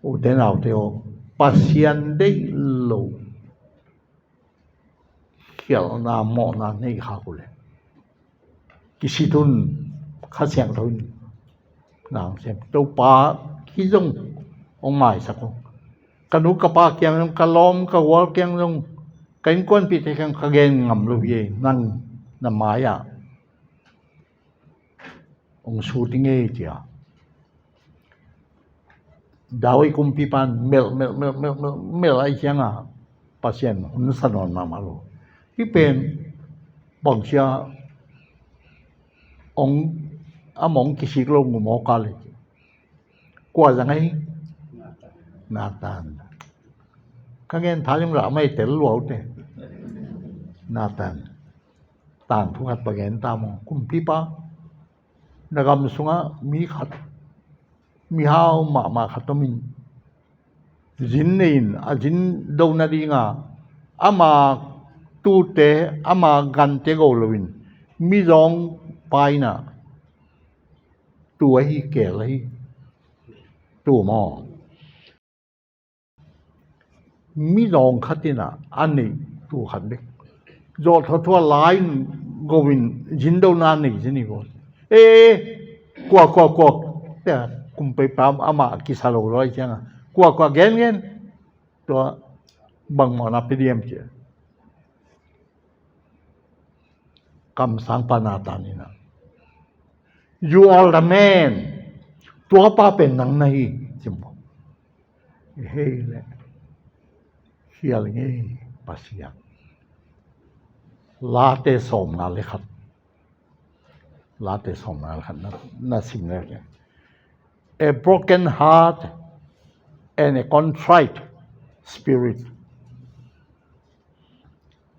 U te nau te aw, Pasian deih lo khialhna mawhna nei khak uh leh kisit un. Kha Siangtho in nang sem Topa hi zong hong maisak uh. Ka nu ka pa kiang zong, ka lawm ka gual kiang zong, ka innkuanpihte kiang ka gen ngam lo hi ei, nang na mai-ah hong sut hi ngei cia. David kumpipan melh melh melh melh melh melh ahi cianga Pasian hun sa nawn mahmah lo. Hih pen bangcia hong, amah hong kisik lo ngum awk a le. Kua zang ahi? Nathan. Ka gen tha zong lah mai tel lua uh te. Nathan. Tangthu khat pa gen ta maw, kumpipa. Na gam sungah mi khat, mihau mahmah khat om in, zin nei in, a zin do nadinga ama tute, ama gante go loin mizawng pa in ah tu ahi, keel ahi, tu maw? Mizawng khat in ah a neih tu khat bek zawh thuathua lai in go in zindona a nei zin hi vaw. E, kua, kua, kua? Tia kum peipa amah kisa lo lo ahi cianga, kua, kua, gen, gen. Tua bang mawhna pia diam cia. Kamsangpa Nathan in ah "You are the man. Tua pa pen nang na hi," ci maw. Hei le, khial ngei Pasian. Late sawmnga le khat. Late sawmnga le khat na, na sim le, "A broken heart and a contrite spirit."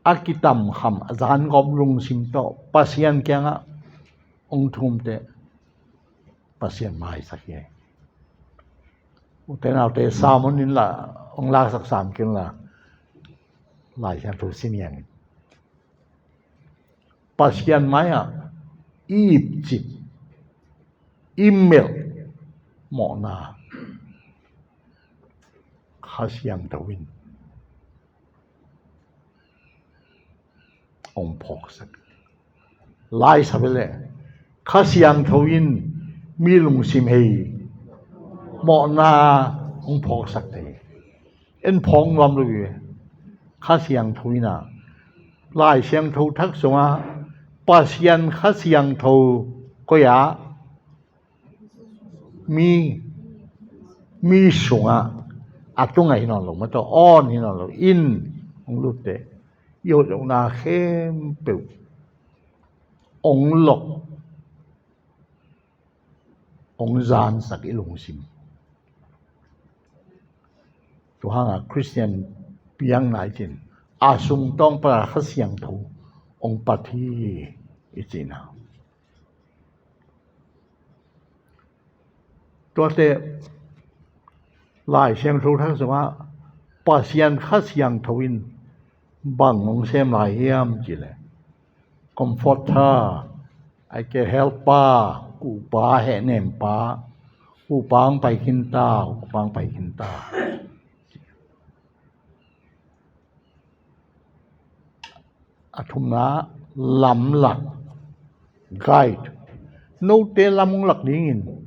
A kitamkham, a zangawp lungsim tawh Pasian kiangah hong thumte Pasian maisak hi. Ute naute, sermon in la hong laksak sam kei un la, Lai Siangtho sim ing. Pasian mai-ah i ipcip, i melh mawhna Kha Siangtho in hong phawksak. Lai sa ve leh, Kha Siangtho in mi lungsim hei mawhna hong phawksak thei. En phawk nuam lo hi ve. Kha Siangtho in a, Lai Siangtho Thak sungah Pasian Kha Siangtho koi-ah mi, mi sungah, a tungah hi nawn lo, mataw, awn hi nawn lo, in hong lutte, i hoih lohna khempeuh hong lok, hong zansak i lungsim. Tua hangah Khristian piang nai cin, a sung tawng pana Kha Siangtho hong pat hi i cihna. Tuate Lai Siangtho Thak sungah Pasian Kha Siangtho in bang hong sem lai hiam cih leh, Comforter, a ke Helper, kuhpa, hehnempa, kuhpa hong pai khin ta, kuhpa hong pai khin ta. A thumna, lamlak, guide. Note lam hong lak dingin,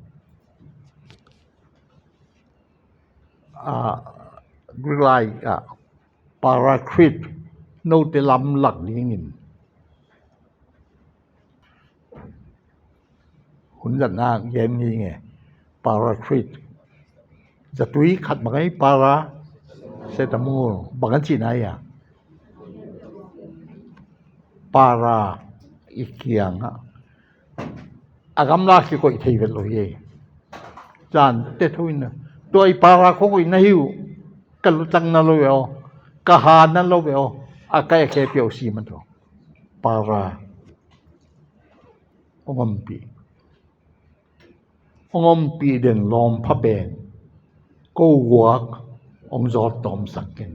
a, Greek lai ah, Paraclete, note lam lak dingin. Hun zatna gen ngei nge. Paraclete. Zatui khat bang ei, paracetamol. Bang an cihna ei a? Para i kiangah a gamla kikoih thei vet lo hi ei. Zan te tho in a, tua i para khuakoih na hi uh, ka lutang na lo ve aw, ka ha na lo ve aw, a kai a khe piau si man tho. Para hong ompih, hong ompih den lawmpha pen ko guak hong zawt tawmsak ken.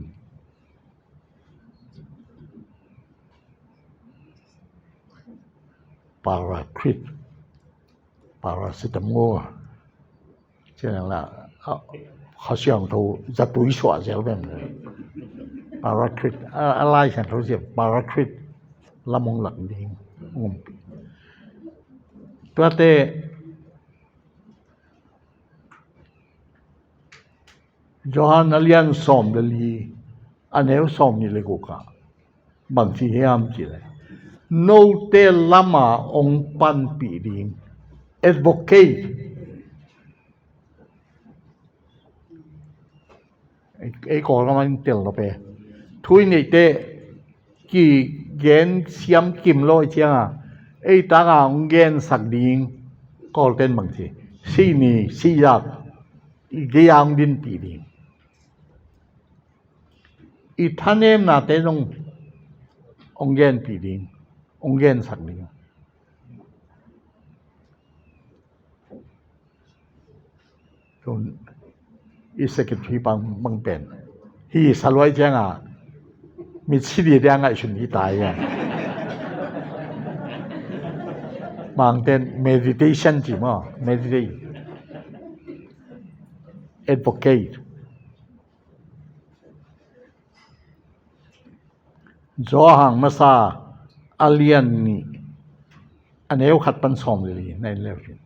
Paraclete, paracetamol. Cian la, a, Kha Siangtho zatui suah zel ven. Paraclete, a, a Lai Siangtho sia, Paraclete lam hong lak ding. Um. Tuate Johan a lian sawm le li, a neu sawm nih le guk ah bang ci hiam cih leh, note lama hong panpih ding, advocate. Ei, ei Kawlgam ah in tel lo pe. Thu i neihte kigen siam kim lo i cianga, ei tanga hong gensak ding Kawlten bang ci, sihni sihzak i gei-a hong dinpih ding. I thanemnate zong hong genpih ding, hong gensak ding. Tun i secretary bang, bang pen hi sa luai cianga mit sidi dia ngaihsun hi ta ia. Mangten meditation ci maw, meditate, advocate. Johan masa a lian nih, a neu khat pan sawm le li na en leu hin,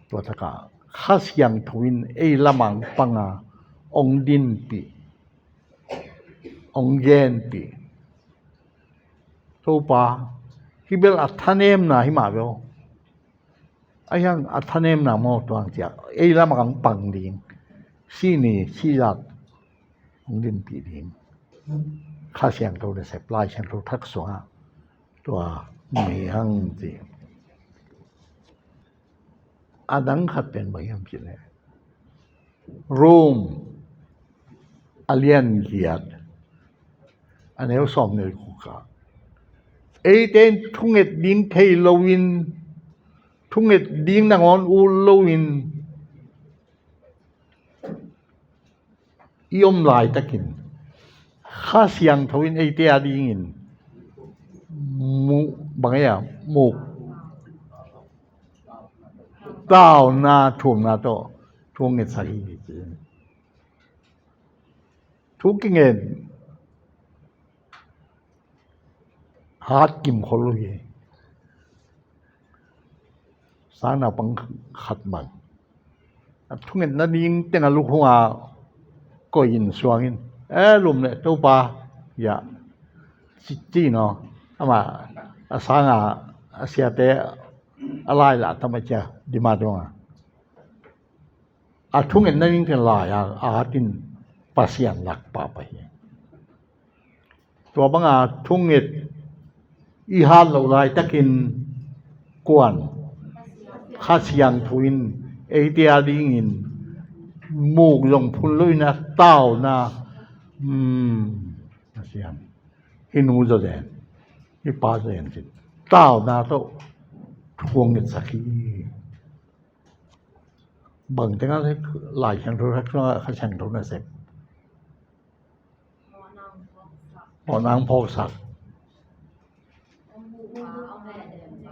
tua takah Kha Siangtho in ei lamang panga hong dinpih, hong genpih. Topa, hih bel a thanemna hi mah ve aw. A hiang a thanemna maw tuang ciah ei lamah ang pang ding. Sini sizak hong dinpih ding. Kha Siangtho nasep, Lai Siangtho thak sungah tua nei hang ci. A dang khat pen bang hiam cih leh Rome a lian giat a neu sawm neu kuk ah eite in thunget ding thei loin, thunget ding nangawn ut loin i om laitakin Kha Siangtho in eite a dingin mu bang ei a muk tauna thumna tawh thu ngetsak hi ci. Thu kingen hat kim khol uh hi. Sang naupang khat bang a thungetna ding teng a luk hong a koih in suang in, e lum le Topa, ya ci, ci no. Ama a sang a, a siate a lai lah tam a cia dima dong a a thungetna ding teng lai a atin Pasian lak pahpah hi. Tua banga thunget i hat loh laitakin kuan Kha Siangtho in eite a dingin muk zong phun loin a tauna, um, Pasian, hih nu zaw zen, hih pa zaw zen cin tauna tawh thu ngetsak hi. Bang tengah Lai Siangtho thak sungah Kha Siangtho nasep, mawhna hong phawksak,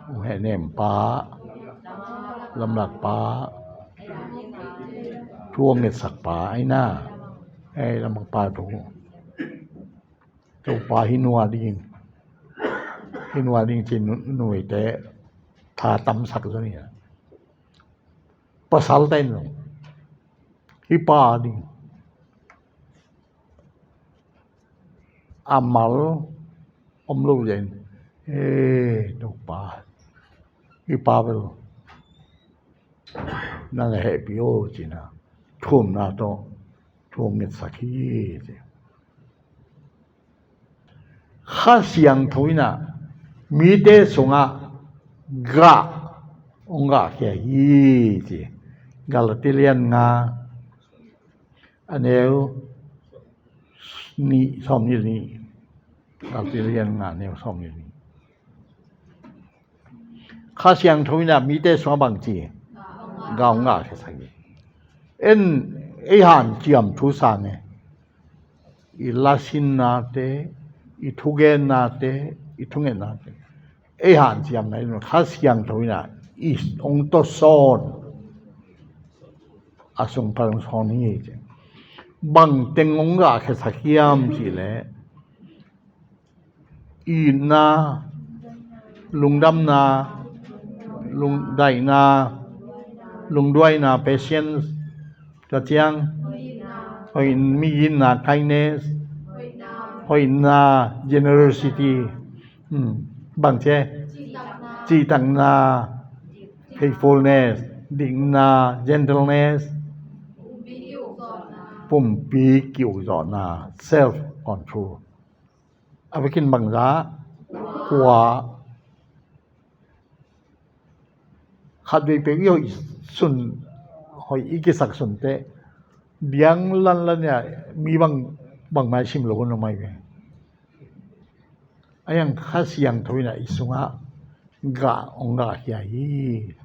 hong hehnem pa, lamlak pa, thu hong ngetsak pa, aina ei lamlak pa thu. Topa hih nu a ding, hih nu a ding cin nuite tha tamsak zaw ni a. Pasal ta in lo hih pa a ding a mal om lo zain, e Topa, hih pa bel na na hehpih aw cina thumna tawh thu ngetsak hi ci. Kha Siangtho in ah mite sungah gah hong gahkhia hi ci. Galati lian nga a neu nih, sawm nih nih. Galati lian nga a neu sawm nih nih. Kha Siangtho in ah mite sungah bangci gah hong gahkhiasak hi. En ei hanciam thu sang e. I lasinnate, i thugennate, i thungetnate, ei hanciamna in Kha Siangtho in ah i hong tawsawn, a sung pan hong sawn hi ci. Bang teng hong gahkhiasak hiam cih leh itna, lungdamna, lungdaihna, lungduaina, patience, tua ciang hoih, mi itna, kindness, hoihna, generosity, hmm, bang ci, cihtakna, faithfulness, dikna, gentleness, pumpi kiukzawhna, self control. A vekin bangzah kua khatvei peuh i hoih sun, hoih i kisak sunte biang lanlan ia mi bang, bangmai sim lo hun lo mai ve. A hiang Kha Siangtho in ah i sungah gah hong gahkhia hi.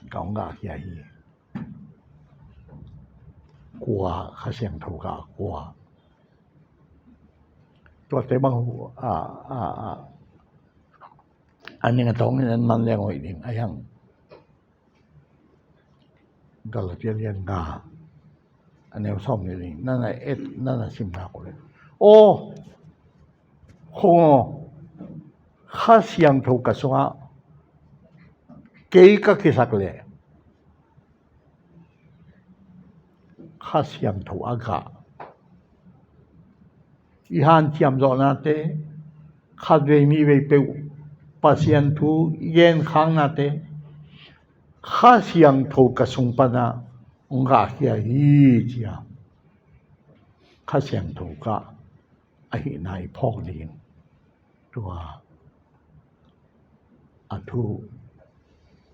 Gah hong gahkhia hi. Kua, Kha Siangtho gah kua. Tuate bang hu a, a, a, a ning a tawng in an man leng hoih ding a hiang. Galatia lian nga a neu sawm nih ding nana et, nana sim nak uh le. Aw khong aw, Kha Siangtho ka sungah kei ka kisak leh Kha Siangtho a gah i hanciam zawhnate, khatvei nihvei peuh Pasian thu i genkhaknate, Kha Siangtho ka sung panah hong ngahkhia hi, ci-a Kha Siangtho ka ahihna i phawk ding. Tua a thu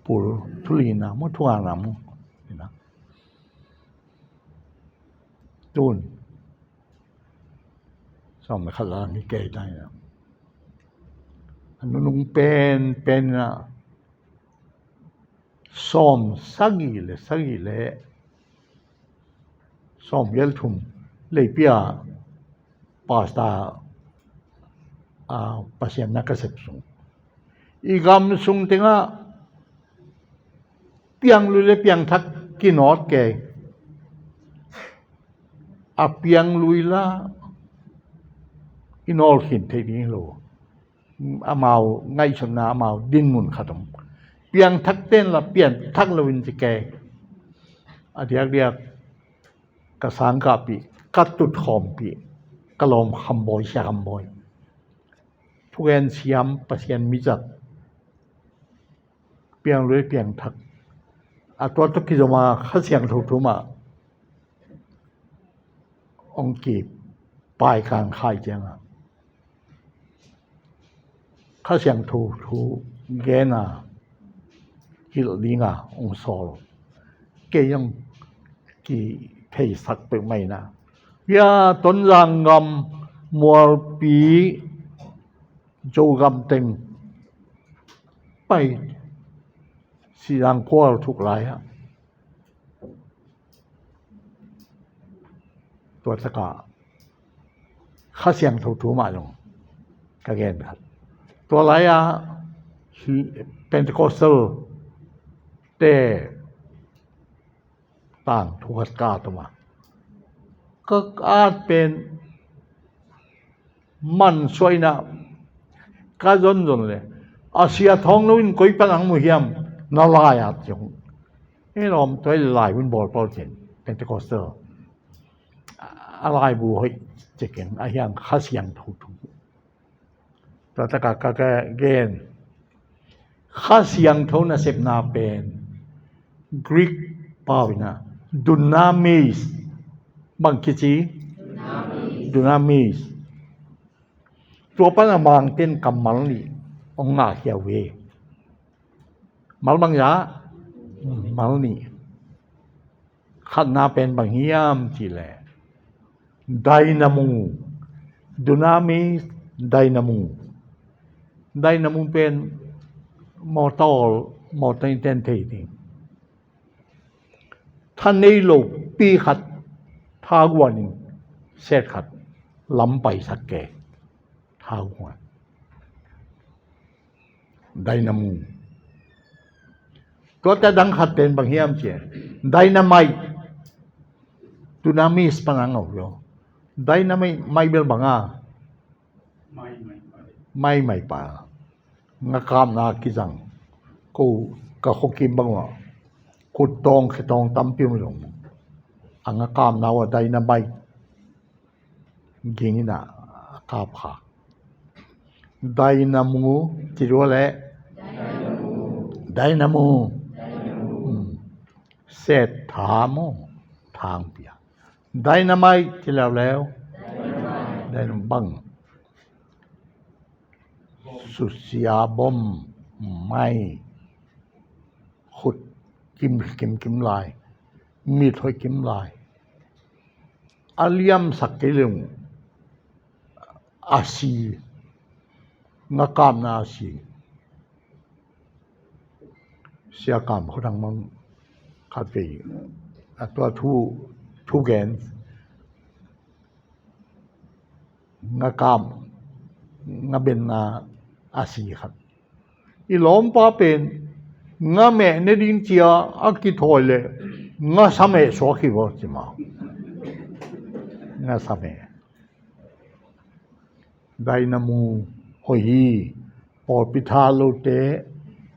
pul, thu lina maw, thu ngana maw, ina. Tun sawm le khat la hi kei ta ina. A nunung pen pen ina, sawm sagih le sagih le sawm giat thum Leipia pastor a, Pasian na ka sep sung, i gam sung tengah pianglui le piangthak kinawt kei. A pianglui la i nawlkhin theih ding hi lo. Amau ngaihsutna, amau dinmun khat om. Piangthak ten la piangthak loin ci kei. A diakdiak ka sangkahpih, ka tutkhawmpih, ka lawm Kham Bawi, Sia Kham Bawi, thugen siam, Pasian mizat, pianglui piangthak, a tua tawh kizom a Kha Siangtho thu mah hong kipai kangkhai ciangah Kha Siangtho thu gen a, hilh dinga hong sawl. Kei hong kitheisak peuhmah ina, hia Tonzang gam, Mualpi, Zogam teng pai, Sihzangkual thuk lai-ah tua takah Kha Siangtho thu mah zong ka gen khat. Tua lai-ah Pentecostal te tangthu khat ka at om a, ka at pen man suaina ka zonzon le, a sia thawng lo in koi pan ang mu hiam, na lai at zong. E lawm, tua i lai un bawl pawl cin, Pentecostal a laibu hoih cikin a hiang Kha Siangtho thu. Tua takah ka, ka gen, Kha Siangtho nasepna pen Greek pau ina dunamis, bang kici? Dunamis. Tua pana Mangten kammal nih hong ngahkhia uh hi. Mal bang hiam? Mal nih. Khatna pen bang hiam cih leh dynamo, dunamis, dynamo. Dynamo pen motor, motor in ten thei ding. Tha nei lo pi khat thaguan in set khat lam paisak kei. Thaguan. Dynamo. Tuate dang khat pen bang hiam cih leh dynamite. Dunamis pana ngau lo. Dynamite, mai bel bang a, mai mai pa. Ngakapna kizang. Ko ka khuakim bang uh a, khuttawng khitawng tampi om zong, a ngakapna uh a dynamite ging ina a kap kha. Dynamo ci lua leh, dynamo. Set tha maw, thang pia. Dynamite ci leuleu. Dynamite bang. Susia bom, mai, khut kim kim kim lai, mit hoih kim lai. A liamsak kei leng a si, ngakapna a si. Sia Kam Khua Thang Mang khatvei a tua thu, thugen, ngakap, ngabenna a si khat. I lawmpa pen ngameh ne ding cia a kithawi leh ngasameh suak hi vaw ci ma. Ngasameh. Dynamo hoih hi. Pawlpi tha lote,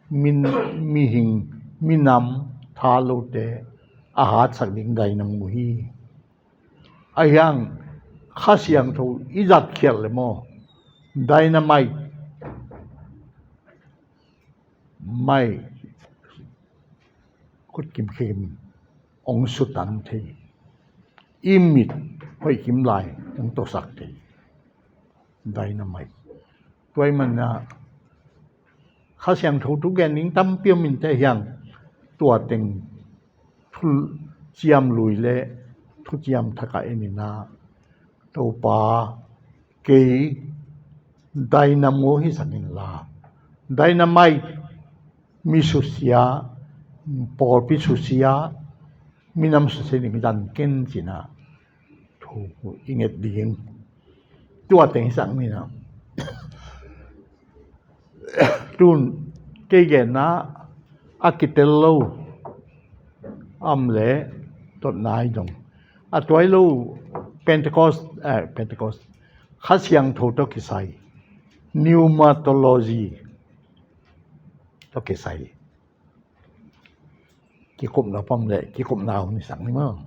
min, mihing, minam tha lote a hatsak ding dynamo hi. A hiang Kha Siangtho i zatkhiat le maw, dynamite, mai, khut kimkhia kim ong sutan thei, i mit hoih kim lai ong tosak thei. Dynamite. Tua ahih manin ah Kha Siangtho thugen ding tampi om inteh, hiang tua teng thuciam lui le thuciam thak ah en in ah, Topa, kei dynamo hisak inla, dynamite, mi susia, pawlpi susia, minam susia ding dan ken ci-in ah thu i nget ding. Tua teng hisak ni in ah, tun kei genna a kitel lo, a om leh dotna hi dong, a tuai lo, Pentecost, eh, Pentecost, Kha Siangtho tawh kisai, pneumatology tawh kisai kikupna pam leh kikupna hun hisak ni maw.